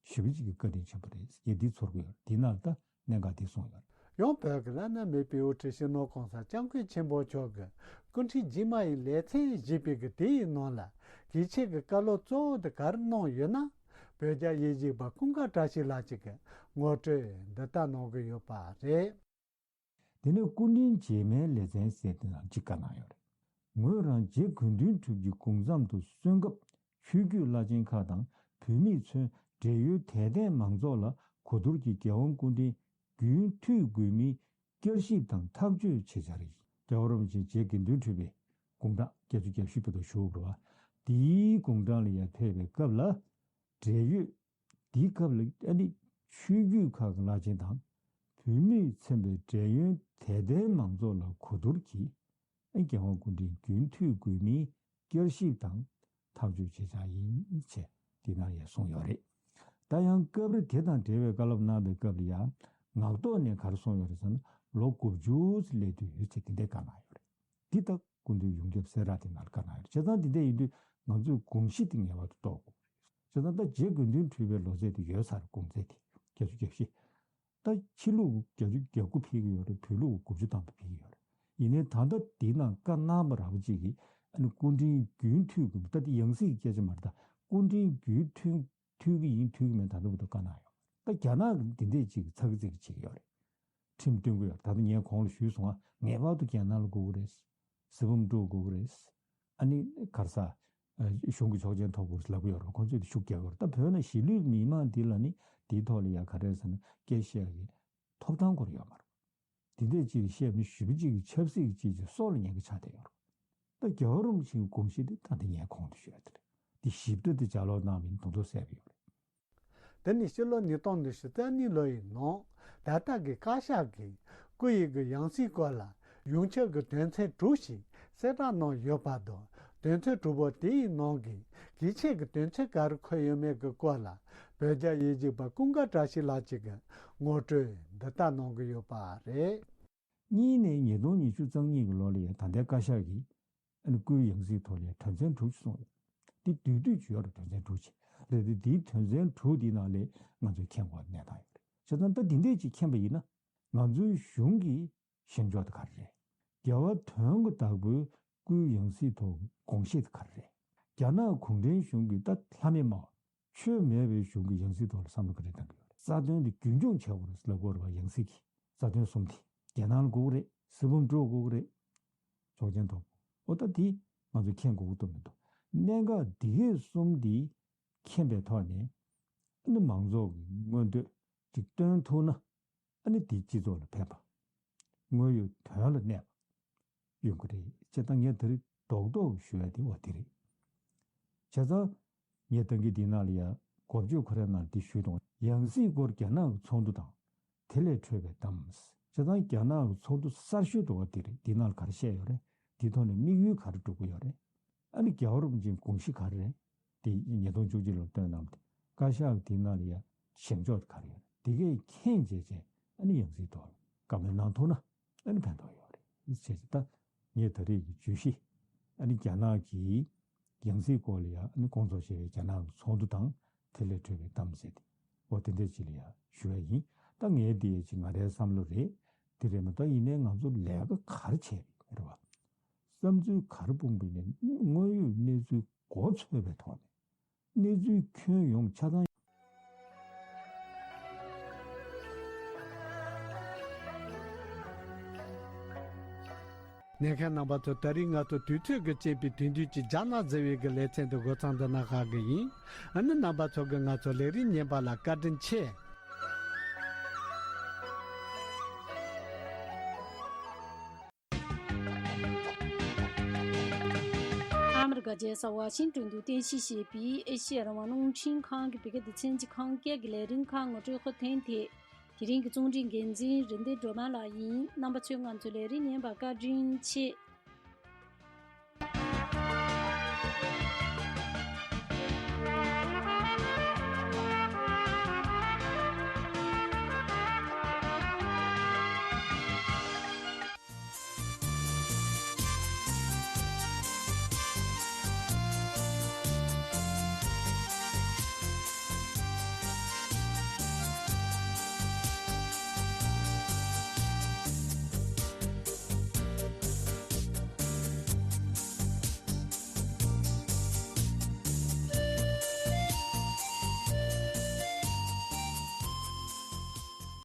ཞེ་པོ་ཅིག་གི་བཀའ་དྲིན་ཆེན་པོ་རེད། ངས་འདི་ཚོར་གྱི་ཡོད་རེད། འདི་ནང་ལ་ད་གནད་འགག་འདི་གསུངས་ཡོད་རེད། ཡང་བོད་ཀྱི་བླ་ན་མེད་པའི་དབུ་ཁྲིད་སྤྱི་ནོར་༸གོང་ས་༸སྐྱབས་མགོན་ཆེན་པོ་མཆོག་གིས་སྐུ་ཕྲེང་རྗེས་མ་ཡི་ལེ་ཚན་ཞེས་པའི་གི་དེའི་ནང་ལ་གལ་ཆེ་གི་བཀའ་སློབ་གཙོ་བོ་དེ་ག་རེ་གནང་ཡོད་ན། བོད་རྒྱ་དབྱེ་འབྱེད་པ་ཀུན་དགའ་བཀྲ་ཤིས་ལགས་ཀྱིས་གི་ངོ་སྤྲོད་འདི་ལྟར་གནང་གི་ཡོད་པ་རེད། དེ་ནས་སྐུ་ཕྲེང་རྗེས་མའི་ལེ་ཚན་ཟེར་དེ་ནང་གཅིག་བཀའ་གནང་ཡོད་རེད། ངོས་རང་རྗེ་དགེ་འདུན་གྲུབ་ཀྱི་དགུང་མཚམས་དུ་སོན་སྐབས་ཆོས་བརྒྱུད་བླ་ཆེན་ཁག་དང་བོད་མིས་མཚོན་བགྲེས་ཡོལ་དད་ལྡན་མང་ཚོགས་ལ་གོ་བསྡུར་གྱིས་རྒྱལ་དབང་སྐུ་ཕྲེང་རྒྱུན་མཐུད་དགོས་མིན་བསྐྱར་ཞིབ་དང་ཐག་གཅོད་བྱེད་འཆར་ཡིན། རྒྱལ་བ་རིན་པོ་ཆེ་རྗེ་དགེ་འདུན་གྲུབ་པའི་དགུང་གྲངས་བརྒྱད་ཅུ་གྱ་བཞི་བར་དུ་བཞུགས་པ་རེད་བ། དེའི་དགུང་གྲངས་ལ་ཡར་ཕེབས་པའི་སྐབས་ལ། བགྲེས་ཡོལ་འདིའི་སྐབས་ལ་ཨ་ནི་ཆོས་བརྒྱུད་ཁག་གི་བླ་ཆེན་དང་བོད་མིས་མཚོན་པའི་བགྲེས་ཡོལ་དད་ལྡན་མང་ཚོགས་ལ་གོ་བསྡུར་གྱིས་ཨ་རྒྱལ་དབང་སྐུ་ཕྲེང་རྒྱུན་མཐུད་དགོས་མིན་བསྐྱར་ཞིབ་དང་ཐག་གཅོད་བྱེད་འཆར་ཡིན་ཅེས་འདི་ནང་ཡང་གསུངས་ཡོད་རེད། ད་ཡང་སྐབས་རེ་དེ་དང་འབྲེལ་བའི་བཀའ་སློབ་གནང་བའི་སྐབས་ལ་ཡང་ངག་ཐོག་ནས་ག་རེ་གསུངས་ཡོད་རེད་ཟེར་ན་ལོ་དགུ་བཅུ་ཙམ་སླེབས་དུས་ཡོད་ཅེས་དེ་འདྲའི་བཀའ་གནང་ཡོད་རེད། འདི་ལྟ་སྐུ་མདུན་ཡོངས་ཁྱབ་གསལ་བསྒྲགས་དེ་ནང་ལ་བཀའ་གནང་ཡོད་རེད། བྱས་ཙང་འདི་འདྲ་ཡིན་དུས་ང་ཚོས་དགོངས་གཞི་དེ་ངེས་པར་དུ་རྟོགས་དགོས་རེད། བྱས་ཙང་ད་རྗེ་དགེ་འདུན་གྲུབ་པའི་ལོ་ཚད་དེ་ཡོད་ས་རེད། དགུང་ཚད་དེ་བརྒྱད་ཅུ་གྱ་བཞི། ད་ཕྱི་ལུགས་བརྒྱད་ཅུ་གྱ་དགུ་ཕེབས་ཀྱི་ཡོད་རེད། བོད་ལུགས་དགུ་བཅུ་ཐམ་པ་ཕེབས་ཀྱི་ཡོད་རེད། ཡིན་ནའི་ད་ལྟ་འདི་ནང་བཀའ་གནང་བ་ར་བ་གཅིག་གིས་ཨ་ནི་སྐུ་ཕྲེང་རྒྱུན་མཐུད་དགོས་མིན། ད་འདི་ཡང་སྲིད་ཀྱི་སྐད་ཆ་མ་རེད། ད་སྐུ་ཕྲེང་རྒྱུན་མཐུད་མཐུད་ཀྱི་ཡིན་མཐུད་ཀྱི་མིན་ད་ལྟ་བར་དུ་བཀའ་གནང་ཡོད། ད་རྒྱ་ནག་གིས་འདི་འདྲས་ཅིག་ཚ་གི་ཚིག་གི་བྱེད་ཀྱི་ཡོད་རེད། ཁྲིམས་སྟོན་གྱི་ཡོད་རེད། ད་ལྟ་ངས་གོང་ལ་ཞུས་སོང་ང་། ངེས་པར་དུ་རྒྱ་ནག་ལ་སྒུག་གི་རེད། གཟི་འབུམ་དཀྲོག་དགོས་ཀྱི་རེད། ཨ་ནི་ག་རེ་ཟ། གཞུང་གི་ཆོག་མཆན་ཐོབ་དགོས་རེད་ལབ་ཀྱི་ཡོད་རེད། ཁོང་ཚོས་དེ་ཤུགས་རྒྱག་གི་ཡོད་རེད། ད་བོད་ནང་གཞིས་ལུས་མི་མང་འདི་ལ་ནི་དེའི་ཐོག་ལ་ཡ་ག་རེ་ཟེར་ན་སྐད་བཤད་ཀྱི་ཐོབ་ཐང་ཁོ་རང་ཡོད་མ་རེད། དེ་འདྲས་ཅིག་བཤད་ནི་ཞེ་པོ་ཅིག་གི་ཆབ་སྲིད་ཀྱི་ཅིག་ཅིག་སྲོག་ལ་ཉེན་ཁ་ཆགས་བསྡད་ཡོད་རེད། ད་རྒྱལ་བ་རིན་པོ་ཆེའི་དགོངས་གཞི་དེ་ད་འདི་ངས་གོང་དུ་ཞུས་ཡ་དེ་རེད། འདི་ཞིབ་ཕྲ་དེ་ལྗགས་ཀློག་གནང་བ་ཡིན་དོན་དུ་གསལ་པོ་ཡོད་རེད། དེ་ནི་ཕྱི་ལོ་ཉིས་སྟོང་ཉི་ཤུ་རྩ་གཉིས་ལོ་ཡི་ནང་ད་ལྟ་གི་བཀའ་ཤག་གིས་སྐུ་ཡི་གི་ཡང་སྲིད་སྐོར་ལ་ཡོངས་ཁྱབ་ཀྱི་དོན་ཚན་དྲུག་ཞིག་གསལ་བསྒྲགས་གནང་ཡོད་པ་དང་། དོན་ཚན་དྲུག་པོ་དེའི་ནང་གི་གལ་ཆེ་གི་དོན་ཚན་ག་རེ་འཁོད་ཡོད་མེད་ཀྱི་སྐོར་ལ་བོད་རྒྱ་དབྱེ་འབྱེད་པ་ཀུན་དགའ་བཀྲ་ཤིས་ལགས་ཀྱིས་གི་ངོ་སྤྲོད་འདི་ལྟར་གནང་གི་ཡོད་པ་རེད། གཉིས་ནས་ཉིས་སྟོང་ཉི་ཤུ་རྩ་གཉིས་ཀྱི་ལོ་ལ་ཡང་ད་ལྟའི་བཀའ་ཤག་གིས་ཨ་ནི་སྐུའི་ཡང་སྲིད་ཐོག་ལ་ཡང་དོན་ཚན་དྲུག་ཅིག་གསུངས་ཡོད། འདི་བསྡུས་བསྡུས་ཅིག་ཡོད་རེད། དོན་ཚན་དྲུག་ཅིག་རེད་དེ། འདིའི་དོན་ཚན་དྲུག་འདིའི་ནང་ལས་ང་ཚོས་མཁྱེན་དགོས་པ་གནས་སྟངས་ཡོད་རེད། བྱས་ཙང་ད་འདི་འདྲས་ཅིག་མཁྱེན་པ་ཡིན་ན། ང་ཚོའི་གཞུང་གི་བཞེངས་ཕྱོགས་དེ་ག་རེ་རེད། རྒྱལ་བ་དོན་གྱི་བདག་པོའི་སྐུའི་ཡང་སྲིད་ཐོག་དགོངས་བཞེས་དེ་ག་རེ་རེད། རྒྱ་ནག་གུང་ཁྲན་གཞུང་གི་ད་ལྷ་མེད་སྨྲ་བ། ཆོས་མེད་པའི་གཞུང་གི་ཡང་སྲིད་ཐོག་ལ་བསམ་བློ་ག་རེ་བཏང་གི་ཡོད་རེད། རྩ་དོན་དེ་རྒྱུན་སྐྱོང་བྱེད་དགོས་རེད་ལབ་དགོས་རེད་བ། ཡང་སྲིད་ཀྱི་རྩ་དོན་གསུམ་དེ་རྒྱ་ནག་ལ་དགོས་ཀྱི་རེད། གཟི་འབུམ་དཀྲོག་དགོས་ཀྱི་རེད། ཆོག་མཆན་ཐོབ། འོ་ད་དེ་ང་ཚོས་མཁྱེན་དགོས་ཀྱི་འདུག་མི་འདུག་གནད་འགག་འདི་གས་གསུམ་འདི་མཁྱེན་པའི་ཐོག་ནས་ཨ་ནི་མང་ཚོགས་ཀྱི་མངོན་འདོད་ཅིག་སྟོན་ཐུབ་ན། ཨ་ནི་དེ་སྤྱི་ཚོགས་ལ་ཕན་པ། དངོས་ཡོད་དོན་ལ་གནས་པ་ཡོང་གི་རེད་ཅེས་ད་ངས་ད་རེས་རྡོག་རྡོག་ཞུ་ཡ་དེ་འོ་དེ་རེད། བྱས་ཙང་ངས་ད་གིན་འདི་ནང་ལ་ཡ་འགོ་བརྗོད་ཁོ་རའི་ནང་འདི་ཞུས་དང་། ཡང་སྲིད་སྐོར་རྒྱ་ནག་གི་ཚོགས་འདུ་དང་དེ་ལས་འཕྲོས་པའི་གཏམ། བྱས་ཙང་རྒྱ་ནག་གི་ཚོགས་འདུ་གསར་ཤོས་དུ་འོ་དེ་རེད། འདི་ནང་ལ་ག་རེ་བཤད་ཡོད་རེད། འདིའི་ཐོག་ནས་དམིགས་ཡུལ་ག་རེ་སྒྲུབ་ཀྱི་ཡོད་རེད། ཨ་ནི་རྒྱལ་བ་རིན་པོ་ཆེའི་དགོངས་གཞི་ག་རེ་རེད། དེ་ཉིས་སྟོང་བཅུ་གཅིག་ལོར་བཏོན་གནང་བ་དེ། བཀའ་ཤག་དེའི་ནང་ལ་ཡ་བཞེངས་ཕྱོགས་ག་རེ་ཡོད་རེད། དེ་གས་མཁྱེན་བྱས་བྱས་ཨ་ནི་ཡང་སྲིད་ཐོག་ལ་བཀའ་མོལ་གནང་ཐུབ་ན་ཨ་ནི་ཕན་ཐོགས་ཡོད་རེད་ཅེས་ད་ངས་ད་རེས་ཀྱི་བརྗོད་གཞི། ཨ་ནི་རྒྱ་ནག་གི་ཡང་སྲིད་སྐོར་ལ་ཡ་ཨ་ནི་སྐོང་ཚོགས་བྱས་པའི་རྒྱ་ནག་གི་ཚོགས་འདུ་དང་དེ་ལས་འཕྲོས་པའི་གཏམ་ཟེར་ཏེ། འོ་དེ་འདྲས་ཅིག་ལ་ཡ་ཞུ་བ་ཡིན། ད་ངས་དེ་ཅིག་ང་རའི་བསམ་བློ་རེད། དེ་རེད་མ་གཏོགས་ཡིན་ནའི་ང་ཚོ་ལས་ཀ་ག་རེ་བྱས་པ་རེད་བ། བསམ་ཚུལ་ག་རེ་སྤུངས་པ་ཡིན་ནའི་དངོས་ཡོད་གནས་ཚུལ་མགོ་ཚོས་པའི་ཐོག་ནས་གནས་ཚུལ་ཁྱོན་ཡོངས་ཆ་ཚང་། ཉན་མཁན་རྣམ་པ་ཚོ། ད་རིང་ང་ཚོ་དུས་ཚོད་ཀྱི་རྐྱེན་པས་དེང་དུས་ཀྱི་རྒྱ་ནག་ཟེར་བའི་གི་ལེ་ཚན་འདི་འགོ་ཚང་འདི་ན་བཞག་གི་ཡིན། ཨ་ནི་རྣམ་པ་ཚོ་གིས་ང་ཚོ་ལས་རིམ་ཉན་པ་ལ་བཀའ་དྲིན་ཆེ། ཨ་མི་རི་ཀ་རྒྱལ་ས་ཝ་ཤིང་ཏོན་དུ་རྟེན་གཞི་བྱས་པའི་ཨེ་ཤེ་ཡ་རང་དབང་རླུང་འཕྲིན་ཁང་གི་བོད་སྐད་སྡེ་ཚན་གྱི་ཁམས་སྐད་ཀྱི་ལས་རིམ་ཁག་ངོ་སྤྲོད་ཁག་ཐེངས་ཐད། དེ་རིང་གི་རྩོམ་སྒྲིག་འགན་འཛིན་རིན་ལྡན་སྒྲོལ་མ་ལགས་ཡིན། རྣམ་པ་ཚོས་ང་ཚོའི་ལས་རིམ་ཉན་པར་བཀའ་དྲིན་ཆེ།